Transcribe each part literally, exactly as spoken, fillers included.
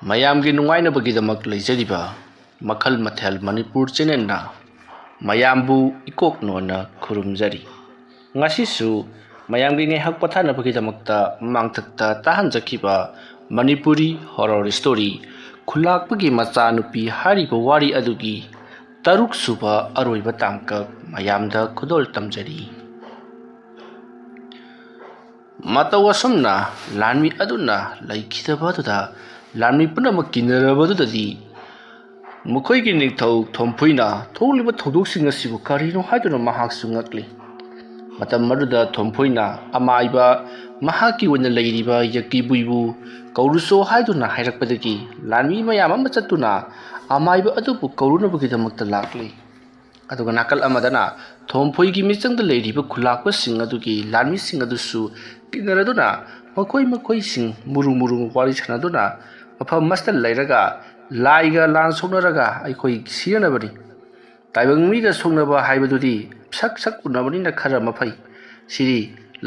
ꯃꯌꯥꯝꯒꯤ ꯅꯨꯡꯉꯥꯏꯅꯕꯒꯤꯗꯃꯛ ꯂꯩꯖꯔꯤꯕ ꯃꯈꯜ ꯃꯊꯦꯜ ꯃꯅꯤꯄꯨꯔ ꯆꯦꯅꯦꯜꯅ ꯃꯌꯥꯝꯕꯨ ꯏꯀꯣꯛ ꯅꯣꯟꯅ ꯈꯨꯔꯨꯝꯖꯔꯤ꯫ ꯉꯁꯤꯁꯨ ꯃꯌꯥꯝꯒꯤ ꯉꯥꯏꯍꯥꯛ ꯄꯣꯊꯥꯅꯕꯒꯤꯗꯃꯛꯇ ꯃꯥꯡꯊꯛꯇ ꯇꯥꯍꯟꯖꯈꯤꯕ ꯃꯅꯤꯄꯨꯔꯤ ꯍꯣꯔꯣꯔ ꯁ꯭ꯇꯣꯔꯤ ꯈꯨꯂꯥꯛꯄꯒꯤ ꯃꯆꯥꯅꯨꯄꯤ ꯍꯥꯏꯔꯤꯕ ꯋꯥꯔꯤ ꯑꯗꯨꯒꯤ ꯇꯔꯨꯛ ꯁꯨꯕ ꯑꯔꯣꯏꯕ ꯇꯥꯡꯀꯛ ꯃꯌꯥꯝꯗ ꯈꯨꯗꯣꯜ ꯇꯝꯖꯔꯤ꯫ ꯃꯇꯧ ꯑꯁꯨꯝꯅ ꯂꯥꯟꯃꯤ ꯑꯗꯨꯅ ꯂꯩꯈꯤꯗꯕ ꯑꯗꯨꯗ ꯂꯥꯟꯃꯤ ꯄꯨꯝꯅꯃꯛ ꯀꯤꯅꯔꯕꯗꯨꯗꯗꯤ ꯃꯈꯣꯏꯒꯤ ꯅꯤꯡꯊꯧ ꯊꯣꯝꯐꯨꯏꯅ ꯊꯣꯛꯂꯤꯕ ꯊꯧꯗꯣꯛꯁꯤꯡ ꯑꯁꯤꯕꯨ ꯀꯔꯤꯅꯣ ꯍꯥꯏꯗꯨꯅ ꯃꯍꯥꯛꯁꯨ ꯉꯛꯂꯤ꯫ ꯃꯇꯝ ꯑꯗꯨꯗ ꯊꯣꯝꯐꯨꯏꯅ ꯑꯃꯥꯏꯕ ꯃꯍꯥꯛꯀꯤ ꯑꯣꯏꯅ ꯂꯩꯔꯤꯕ ꯌꯀꯤꯕꯨꯏꯕꯨ ꯀꯧꯔꯨꯁꯣ ꯍꯥꯏꯗꯨꯅ ꯍꯥꯏꯔꯛꯄꯗꯒꯤ ꯂꯥꯟꯃꯤ ꯃꯌꯥꯝ ꯑꯃ ꯆꯠꯇꯨꯅ ꯑꯃꯥꯏꯕ ꯑꯗꯨꯕꯨ ꯀꯧꯔꯨꯅꯕꯒꯤꯗꯃꯛꯇ ꯂꯥꯛꯂꯤ꯫ ꯑꯗꯨꯒ ꯅꯥꯀꯜ ꯑꯃꯗꯅ ꯊꯣꯝꯐꯨꯏꯒꯤ ꯃꯤꯆꯪꯗ ꯂꯩꯔꯤꯕ ꯈꯨꯂꯥꯛꯄꯁꯤꯡ ꯑꯗꯨꯒꯤ ꯂꯥꯟꯃꯤꯁꯤꯡ ꯑꯗꯨꯁꯨ ꯇꯤꯟꯅꯔꯗꯨꯅ ꯃꯈꯣꯏ ꯃꯈꯣꯏꯁꯤꯡ ꯃꯨꯔꯨ ꯃꯨꯔꯨ ꯋꯥꯔꯤ ꯁꯥꯟꯅꯗꯨꯅ ꯃꯐꯝ ꯑꯃꯁꯤꯗ ꯂꯩꯔꯒ ꯂꯥꯏꯒ ꯂꯥꯟ ꯁꯣꯛꯅꯔꯒ ꯑꯩꯈꯣꯏ ꯁꯤꯔꯅꯕꯅꯤ꯫ ꯇꯥꯏꯕꯪ ꯃꯤꯒ ꯁꯣꯛꯅꯕ ꯍꯥꯏꯕꯗꯨꯗꯤ ꯁꯛ ꯁꯛ ꯎꯅꯕꯅꯤꯅ ꯈꯔ ꯃꯐꯩ꯫ ꯁꯤꯗꯤ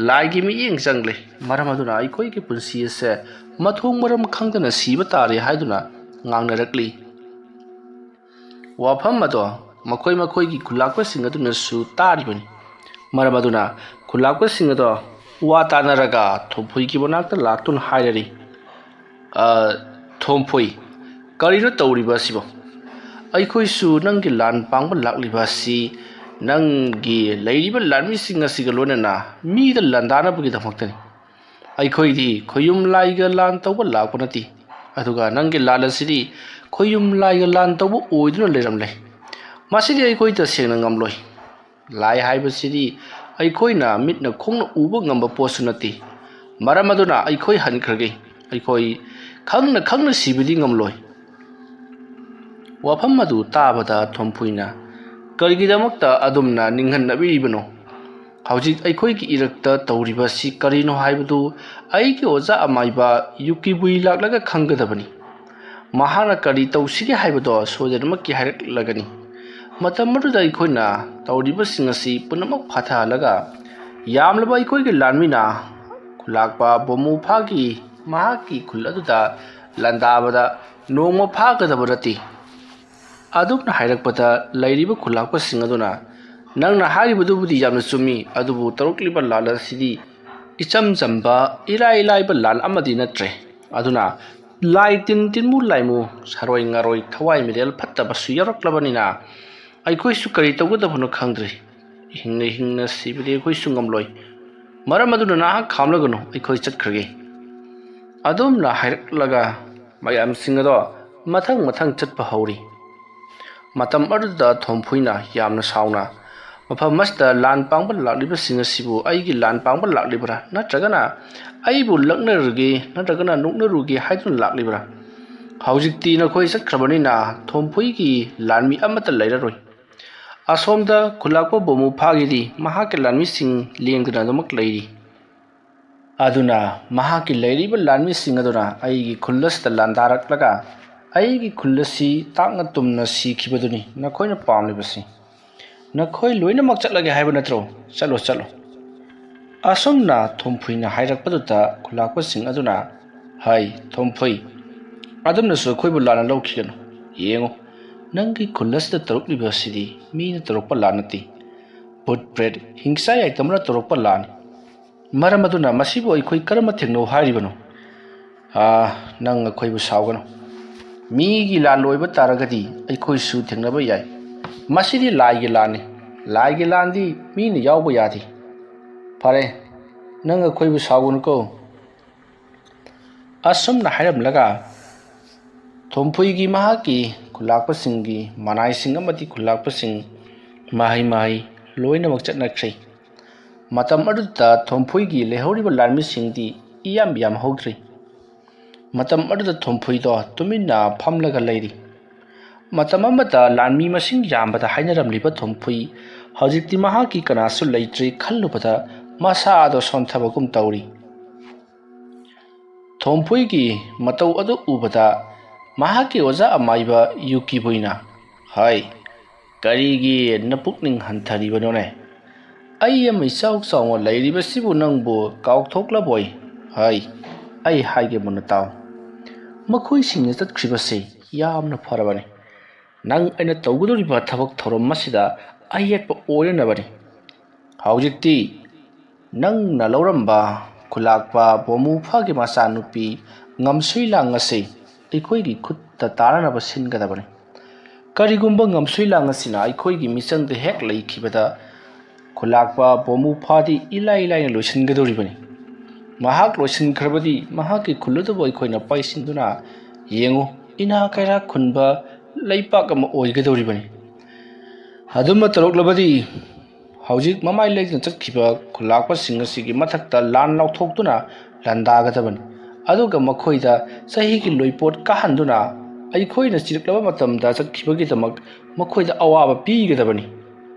ꯂꯥꯏꯒꯤ ꯃꯤꯠꯌꯦꯡ ꯆꯪꯂꯦ꯫ ꯃꯔꯝ ꯑꯗꯨꯅ ꯑꯩꯈꯣꯏꯒꯤ ꯄꯨꯟꯁꯤ ꯑꯁꯦ ꯃꯊꯣꯡ ꯃꯔꯝ ꯈꯪꯗꯅ ꯁꯤꯕ ꯇꯥꯔꯦ ꯍꯥꯏꯗꯨꯅ ꯉꯥꯡꯅꯔꯛꯂꯤ꯫ ꯋꯥꯐꯝ ꯑꯗꯣ ꯃꯈꯣꯏ ꯃꯈꯣꯏꯒꯤ ꯈꯨꯂꯥꯛꯄꯁꯤꯡ ꯑꯗꯨꯅꯁꯨ ꯇꯥꯔꯤꯕꯅꯤ꯫ ꯃꯔꯝ ꯑꯗꯨꯅ ꯈꯨꯂꯥꯛꯄꯁꯤꯡ ꯑꯗꯣ ꯋꯥ ꯇꯥꯅꯔꯒ ꯊꯣꯝꯐꯨꯏꯒꯤ ꯃꯅꯥꯛꯇ ꯂꯥꯛꯇꯨꯅ ꯍꯥꯏꯔꯔꯤ, "ꯑ, ꯊꯣꯝꯐꯨꯏ, ꯀꯔꯤꯅꯣ ꯇꯧꯔꯤꯕ ꯑꯁꯤꯕꯣ? ꯑꯩꯈꯣꯏꯁꯨ ꯅꯪꯒꯤ ꯂꯥꯟ ꯄꯥꯡꯕ ꯂꯥꯛꯂꯤꯕ ꯑꯁꯤ ꯅꯪꯒꯤ ꯂꯩꯔꯤꯕ ꯂꯥꯟꯃꯤꯁꯤꯡ ꯑꯁꯤꯒ ꯂꯣꯏꯅꯅ ꯃꯤꯗ ꯂꯥꯟꯗꯥꯅꯕꯒꯤꯗꯃꯛꯇꯅꯤ꯫ ꯑꯩꯈꯣꯏꯗꯤ ꯈꯣꯌꯨꯝ ꯂꯥꯏꯒ ꯂꯥꯟ ꯇꯧꯕ ꯂꯥꯛꯄ ꯅꯠꯇꯦ꯫ ꯑꯗꯨꯒ ꯅꯪꯒꯤ ꯂꯥꯟ ꯑꯁꯤꯗꯤ ꯈꯣꯌꯨꯝ ꯂꯥꯏꯒ ꯂꯥꯟ ꯇꯧꯕ ꯑꯣꯏꯗꯨꯅ ꯂꯩꯔꯝꯂꯦ꯫ ꯃꯁꯤꯗꯤ ꯑꯩꯈꯣꯏ ꯇꯁꯦꯡꯅ ꯉꯝꯂꯣꯏ꯫ ꯂꯥꯏ ꯍꯥꯏꯕꯁꯤꯗꯤ ꯑꯩꯈꯣꯏꯅ ꯃꯤꯠꯅ ꯈꯣꯡꯅ ꯎꯕ ꯉꯝꯕ ꯄꯣꯠꯁꯨ ꯅꯠꯇꯦ꯫ ꯃꯔꯝ ꯑꯗꯨꯅ ꯑꯩꯈꯣꯏ ꯍꯟꯈ꯭ꯔꯒꯦ꯫ ꯑꯩꯈꯣꯏ ꯈꯪꯅ ꯈꯪꯅ ꯁꯤꯕꯗꯤ ꯉꯝꯂꯣꯏ꯫" ꯋꯥꯐꯝ ꯑꯗꯨ ꯇꯥꯕꯗ ꯊꯣꯝꯐꯨꯏꯅ, "ꯀꯔꯤꯒꯤꯗꯃꯛꯇ ꯑꯗꯨꯝꯅ ꯅꯤꯡꯍꯟꯅꯕꯤꯔꯤꯕꯅꯣ? ꯍꯧꯖꯤꯛ ꯑꯩꯈꯣꯏꯒꯤ ꯏꯔꯛꯇ ꯇꯧꯔꯤꯕꯁꯤ ꯀꯔꯤꯅꯣ ꯍꯥꯏꯕꯗꯨ ꯑꯩꯒꯤ ꯑꯣꯖꯥ ꯑꯃꯥꯏꯕ ꯌꯨꯀꯤꯕꯨꯏ ꯂꯥꯛꯂꯒ ꯈꯪꯒꯗꯕꯅꯤ꯫ ꯃꯍꯥꯛꯅ ꯀꯔꯤ ꯇꯧꯁꯤꯒꯦ ꯍꯥꯏꯕꯗꯣ ꯁꯣꯏꯗꯅꯃꯛꯀꯤ ꯍꯥꯏꯔꯛꯂꯒꯅꯤ꯫ ꯃꯇꯝ ꯑꯗꯨꯗ ꯑꯩꯈꯣꯏꯅ ꯇꯧꯔꯤꯕꯁꯤꯡ ꯑꯁꯤ ꯄꯨꯝꯅꯃꯛ ꯐꯥꯊꯍꯜꯂꯒ ꯌꯥꯝꯂꯕ ꯑꯩꯈꯣꯏꯒꯤ ꯂꯥꯟꯃꯤꯅ ꯈꯨꯂꯥꯛꯄ ꯕꯣꯃꯨꯐꯥꯒꯤ ꯃꯍꯥꯛꯀꯤ ꯈꯨꯜ ꯑꯗꯨꯗ ꯂꯥꯟꯗꯥꯕꯗ ꯅꯣꯡꯃ ꯐꯥꯒꯗꯕ ꯅꯠꯇꯦ꯫ ꯑꯗꯨꯝꯅ ꯍꯥꯏꯔꯛꯄꯗ ꯂꯩꯔꯤꯕ ꯈꯨꯂꯥꯛꯄꯁꯤꯡ ꯑꯗꯨꯅ, "ꯅꯪꯅ ꯍꯥꯏꯔꯤꯕꯗꯨꯕꯨꯗꯤ ꯌꯥꯝꯅ ꯆꯨꯝꯃꯤ, ꯑꯗꯨꯕꯨ ꯇꯧꯔꯛꯂꯤꯕ ꯂꯥꯟ ꯑꯁꯤꯗꯤ ꯏꯆꯝ ꯆꯝꯕ, ꯏꯔꯥꯏ ꯂꯥꯏꯕ ꯂꯥꯟ ꯑꯃꯗꯤ ꯅꯠꯇ꯭ꯔꯦ꯫ ꯑꯗꯨꯅ ꯂꯥꯏ ꯇꯤꯟ ꯇꯤꯟꯃꯨ ꯂꯥꯏꯃꯨ, ꯁꯥꯔꯣꯏ ꯉꯥꯔꯣꯏ, ꯊꯋꯥꯏ ꯃꯤꯔꯦꯜ ꯐꯠꯇꯕꯁꯨ ꯌꯥꯎꯔꯛꯂꯕꯅꯤꯅ, ꯑꯩꯈꯣꯏꯁꯨ ꯀꯔꯤ ꯇꯧꯒꯗꯕꯅꯣ ꯈꯪꯗ꯭ꯔꯦ꯫ ꯍꯤꯡꯅ ꯍꯤꯡꯅ ꯁꯤꯕꯗꯤ ꯑꯩꯈꯣꯏꯁꯨ ꯉꯝꯂꯣꯏ꯫ ꯃꯔꯝ ꯑꯗꯨꯅ ꯅꯍꯥꯛ ꯈꯥꯝꯂꯒꯅꯨ, ꯑꯩꯈꯣꯏ ꯆꯠꯈ꯭ꯔꯒꯦ"꯫ ꯑꯗꯨꯝꯅ ꯍꯥꯏꯔꯛꯂꯒ ꯃꯌꯥꯝꯁꯤꯡ ꯑꯗꯣ ꯃꯊꯪ ꯃꯊꯪ ꯆꯠꯄ ꯍꯧꯔꯤ꯫ ꯃꯇꯝ ꯑꯗꯨꯗ ꯊꯣꯝꯐꯨꯏꯅ ꯌꯥꯝꯅ ꯁꯥꯎꯅ, "ꯃꯐꯝ ꯑꯁꯤꯗ ꯂꯥꯟ ꯄꯥꯡꯕ ꯂꯥꯛꯂꯤꯕꯁꯤꯡ ꯑꯁꯤꯕꯨ ꯑꯩꯒꯤ ꯂꯥꯟ ꯄꯥꯡꯕ ꯂꯥꯛꯂꯤꯕ꯭ꯔꯥ, ꯅꯠꯇ꯭ꯔꯒꯅ ꯑꯩꯕꯨ ꯂꯛꯅꯔꯨꯒꯦ, ꯅꯠꯇ꯭ꯔꯒꯅ ꯅꯣꯛꯅꯔꯨꯒꯦ ꯍꯥꯏꯗꯨꯅ ꯂꯥꯛꯂꯤꯕ꯭ꯔꯥ? ꯍꯧꯖꯤꯛꯇꯤ ꯅꯈꯣꯏ ꯆꯠꯈ꯭ꯔꯕꯅꯤꯅ ꯊꯣꯝꯐꯨꯏꯒꯤ ꯂꯥꯟꯃꯤ ꯑꯃꯠꯇ ꯂꯩꯔꯔꯣꯏ꯫ ꯑꯁꯣꯝꯗ ꯈꯨꯂꯥꯛꯄ ꯕꯣꯃꯨ ꯐꯥꯒꯤꯗꯤ ꯃꯍꯥꯛꯀꯤ ꯂꯥꯟꯃꯤꯁꯤꯡ ꯂꯦꯡꯗꯅ ꯑꯗꯨꯃꯛ ꯂꯩꯔꯤ꯫ ꯑꯗꯨꯅ ꯃꯍꯥꯛꯀꯤ ꯂꯩꯔꯤꯕ ꯂꯥꯟꯃꯤꯁꯤꯡ ꯑꯗꯨꯅ ꯑꯩꯒꯤ ꯈꯨꯜ ꯑꯁꯤꯗ ꯂꯥꯟꯗꯥꯔꯛꯂꯒ ꯑꯩꯒꯤ ꯈꯨꯜ ꯑꯁꯤ ꯇꯥꯛꯅ ꯇꯨꯝꯅ ꯁꯤꯈꯤꯕꯗꯨꯅꯤ ꯅꯈꯣꯏꯅ ꯄꯥꯝꯂꯤꯕꯁꯤ꯫ ꯅꯈꯣꯏ ꯂꯣꯏꯅꯃꯛ ꯆꯠꯂꯒꯦ ꯍꯥꯏꯕ ꯅꯠꯇ꯭ꯔꯣ? ꯆꯠꯂꯣ, ꯆꯠꯂꯣ"꯫ ꯑꯁꯨꯝꯅ ꯊꯣꯝꯐꯨꯏꯅ ꯍꯥꯏꯔꯛꯄꯗꯨꯗ ꯈꯨꯂꯥꯛꯄꯁꯤꯡ ꯑꯗꯨꯅ, "ꯍꯥꯏ ꯊꯣꯝꯐꯨꯏ, ꯑꯗꯨꯝꯅꯁꯨ ꯑꯩꯈꯣꯏꯕꯨ ꯂꯥꯟꯅ ꯂꯧꯈꯤꯒꯅꯨ꯫ ꯌꯦꯡꯉꯨ, ꯅꯪꯒꯤ ꯈꯨꯜ ꯑꯁꯤꯗ ꯇꯧꯔꯛꯂꯤꯕ ꯑꯁꯤꯗꯤ ꯃꯤꯅ ꯇꯧꯔꯛꯄ ꯂꯥꯟ ꯅꯠꯇꯦ꯫ ꯚꯨꯠ ꯄ꯭ꯔꯦꯠ, ꯍꯤꯡꯆꯥ ꯌꯥꯏꯇꯝꯕꯅ ꯇꯧꯔꯛꯄ ꯂꯥꯟꯅꯤ꯫ ꯃꯔꯝ ꯑꯗꯨꯅ ꯃꯁꯤꯕꯨ ꯑꯩꯈꯣꯏ ꯀꯔꯝꯅ ꯊꯦꯡꯅꯧ ꯍꯥꯏꯔꯤꯕꯅꯣ? ꯑꯥ, ꯅꯪ ꯑꯩꯈꯣꯏꯕꯨ ꯁꯥꯎꯒꯅꯨ꯫ ꯃꯤꯒꯤ ꯂꯥꯟ ꯑꯣꯏꯕ ꯇꯥꯔꯒꯗꯤ ꯑꯩꯈꯣꯏꯁꯨ ꯊꯦꯡꯅꯕ ꯌꯥꯏ꯫ ꯃꯁꯤꯗꯤ ꯂꯥꯏꯒꯤ ꯂꯥꯟꯅꯤ꯫ ꯂꯥꯏꯒꯤ ꯂꯥꯟꯗꯤ ꯃꯤꯅ ꯌꯥꯎꯕ ꯌꯥꯗꯦ꯫ ꯐꯔꯦ, ꯅꯪ ꯑꯩꯈꯣꯏꯕꯨ ꯁꯥꯎꯒꯅꯨꯀꯣ"꯫ ꯑꯁꯨꯝꯅ ꯍꯥꯏꯔꯝꯂꯒ ꯊꯣꯝꯐꯨꯏꯒꯤ ꯃꯍꯥꯛꯀꯤ ꯈꯨꯂꯥꯛꯄꯁꯤꯡꯒꯤ ꯃꯅꯥꯏꯁꯤꯡ ꯑꯃꯗꯤ ꯈꯨꯂꯥꯛꯄꯁꯤꯡ ꯃꯍꯩ ꯃꯍꯩ ꯂꯣꯏꯅꯃꯛ ꯆꯠꯅꯈ꯭ꯔꯦ꯫ ꯃꯇꯝ ꯑꯗꯨꯗ ꯊꯣꯝꯐꯨꯏꯒꯤ ꯂꯩꯍꯧꯔꯤꯕ ꯂꯥꯟꯃꯤꯁꯤꯡꯗꯤ ꯏꯌꯥꯝ ꯌꯥꯝꯍꯧꯗ꯭ꯔꯤ꯫ ꯃꯇꯝ ꯑꯗꯨꯗ ꯊꯣꯝꯐꯨꯏꯗꯣ ꯇꯨꯃꯤꯟꯅ ꯐꯝꯂꯒ ꯂꯩꯔꯤ꯫ ꯃꯇꯝ ꯑꯃꯗ ꯂꯥꯟꯃꯤ ꯃꯁꯤꯡ ꯌꯥꯝꯕꯗ ꯍꯥꯏꯅꯔꯝꯂꯤꯕ ꯊꯣꯝꯐꯨꯏ ꯍꯧꯖꯤꯛꯇꯤ ꯃꯍꯥꯛꯀꯤ ꯀꯅꯥꯁꯨ ꯂꯩꯇ꯭ꯔꯦ ꯈꯜꯂꯨꯕꯗ ꯃꯁꯥꯗꯣ ꯁꯣꯟꯊꯕꯒꯨꯝ ꯇꯧꯔꯤ꯫ ꯊꯣꯝꯐꯨꯏꯒꯤ ꯃꯇꯧ ꯑꯗꯨ ꯎꯕꯗ ꯃꯍꯥꯛꯀꯤ ꯑꯣꯖꯥ ꯑꯃꯥꯏꯕ ꯌꯨꯀꯤꯕꯨꯏꯅ, "ꯍꯥꯏ, ꯀꯔꯤꯒꯤ ꯅꯄꯨꯛꯅꯤꯡ ꯍꯟꯊꯔꯤꯕꯅꯣꯅꯦ? ꯑꯩ ꯑꯃ ꯏꯆꯥꯎ ꯆꯥꯎꯅ ꯂꯩꯔꯤꯕꯁꯤꯕꯨ ꯅꯪꯕꯨ ꯀꯥꯎꯊꯣꯛꯂꯕꯣꯏ? ꯍꯥꯏ, ꯑꯩ ꯍꯥꯏꯒꯦ ꯃꯨꯟꯅ ꯇꯥꯎ꯫ ꯃꯈꯣꯏꯁꯤꯡꯅ ꯆꯠꯈ꯭ꯔꯤꯕꯁꯤ ꯌꯥꯝꯅ ꯐꯔꯕꯅꯤ꯫ ꯅꯪ ꯑꯩꯅ ꯇꯧꯒꯗꯧꯔꯤꯕ ꯊꯕꯛ ꯊꯧꯔꯝ ꯑꯁꯤꯗ ꯑꯌꯦꯠꯄ ꯑꯣꯏꯅꯅꯕꯅꯤ꯫ ꯍꯧꯖꯤꯛꯇꯤ ꯅꯪꯅ ꯂꯧꯔꯝꯕ ꯈꯨꯂꯥꯛꯄ ꯕꯣꯃꯨꯐꯥꯒꯤ ꯃꯆꯥꯅꯨꯄꯤ ꯉꯝꯁꯨꯏ ꯂꯥꯡ ꯑꯁꯤ ꯑꯩꯈꯣꯏꯒꯤ ꯈꯨꯠꯇ ꯇꯥꯔꯅꯕ ꯁꯤꯟꯒꯗꯕꯅꯤ꯫ ꯀꯔꯤꯒꯨꯝꯕ ꯉꯝꯁꯨꯏ ꯂꯥꯡ ꯑꯁꯤꯅ ꯑꯩꯈꯣꯏꯒꯤ ꯃꯤꯆꯪꯗ ꯍꯦꯛ ꯂꯩꯈꯤꯕꯗ, ꯈꯨꯂꯥꯛꯄ ꯕꯣꯃꯨꯐꯥꯗꯤ ꯏꯂꯥꯏ ꯂꯥꯏꯅ ꯂꯣꯏꯁꯤꯟꯒꯗꯧꯔꯤꯕꯅꯤ꯫ ꯃꯍꯥꯛ ꯂꯣꯏꯁꯤꯟꯈ꯭ꯔꯕꯗꯤ ꯃꯍꯥꯛꯀꯤ ꯈꯨꯜ ꯑꯗꯨꯕꯨ ꯑꯩꯈꯣꯏꯅ ꯄꯥꯏꯁꯤꯟꯗꯨꯅ, ꯌꯦꯡꯉꯨ, ꯏꯅꯥ ꯀꯩꯔꯥꯛ ꯈꯨꯟꯕ ꯂꯩꯄꯥꯛ ꯑꯃ ꯑꯣꯏꯒꯗꯧꯔꯤꯕꯅꯤ꯫ ꯑꯗꯨꯝꯅ ꯇꯧꯔꯛꯂꯕꯗꯤ ꯍꯧꯖꯤꯛ ꯃꯃꯥꯏ ꯂꯩꯗꯨꯅ ꯆꯠꯈꯤꯕ ꯈꯨꯂꯥꯛꯄꯁꯤꯡ ꯑꯁꯤꯒꯤ ꯃꯊꯛꯇ ꯂꯥꯟ ꯂꯥꯎꯊꯣꯛꯇꯨꯅ ꯂꯥꯟꯗꯥꯒꯗꯕꯅꯤ꯫ ꯑꯗꯨꯒ ꯃꯈꯣꯏꯗ ꯆꯍꯤꯒꯤ ꯂꯣꯏꯄꯣꯠ ꯀꯥꯍꯟꯗꯨꯅ ꯑꯩꯈꯣꯏꯅ ꯆꯤꯔꯛꯂꯕ ꯃꯇꯝꯗ ꯆꯠꯈꯤꯕꯒꯤꯗꯃꯛ ꯃꯈꯣꯏꯗ ꯑꯋꯥꯕ ꯄꯤꯒꯗꯕꯅꯤ꯫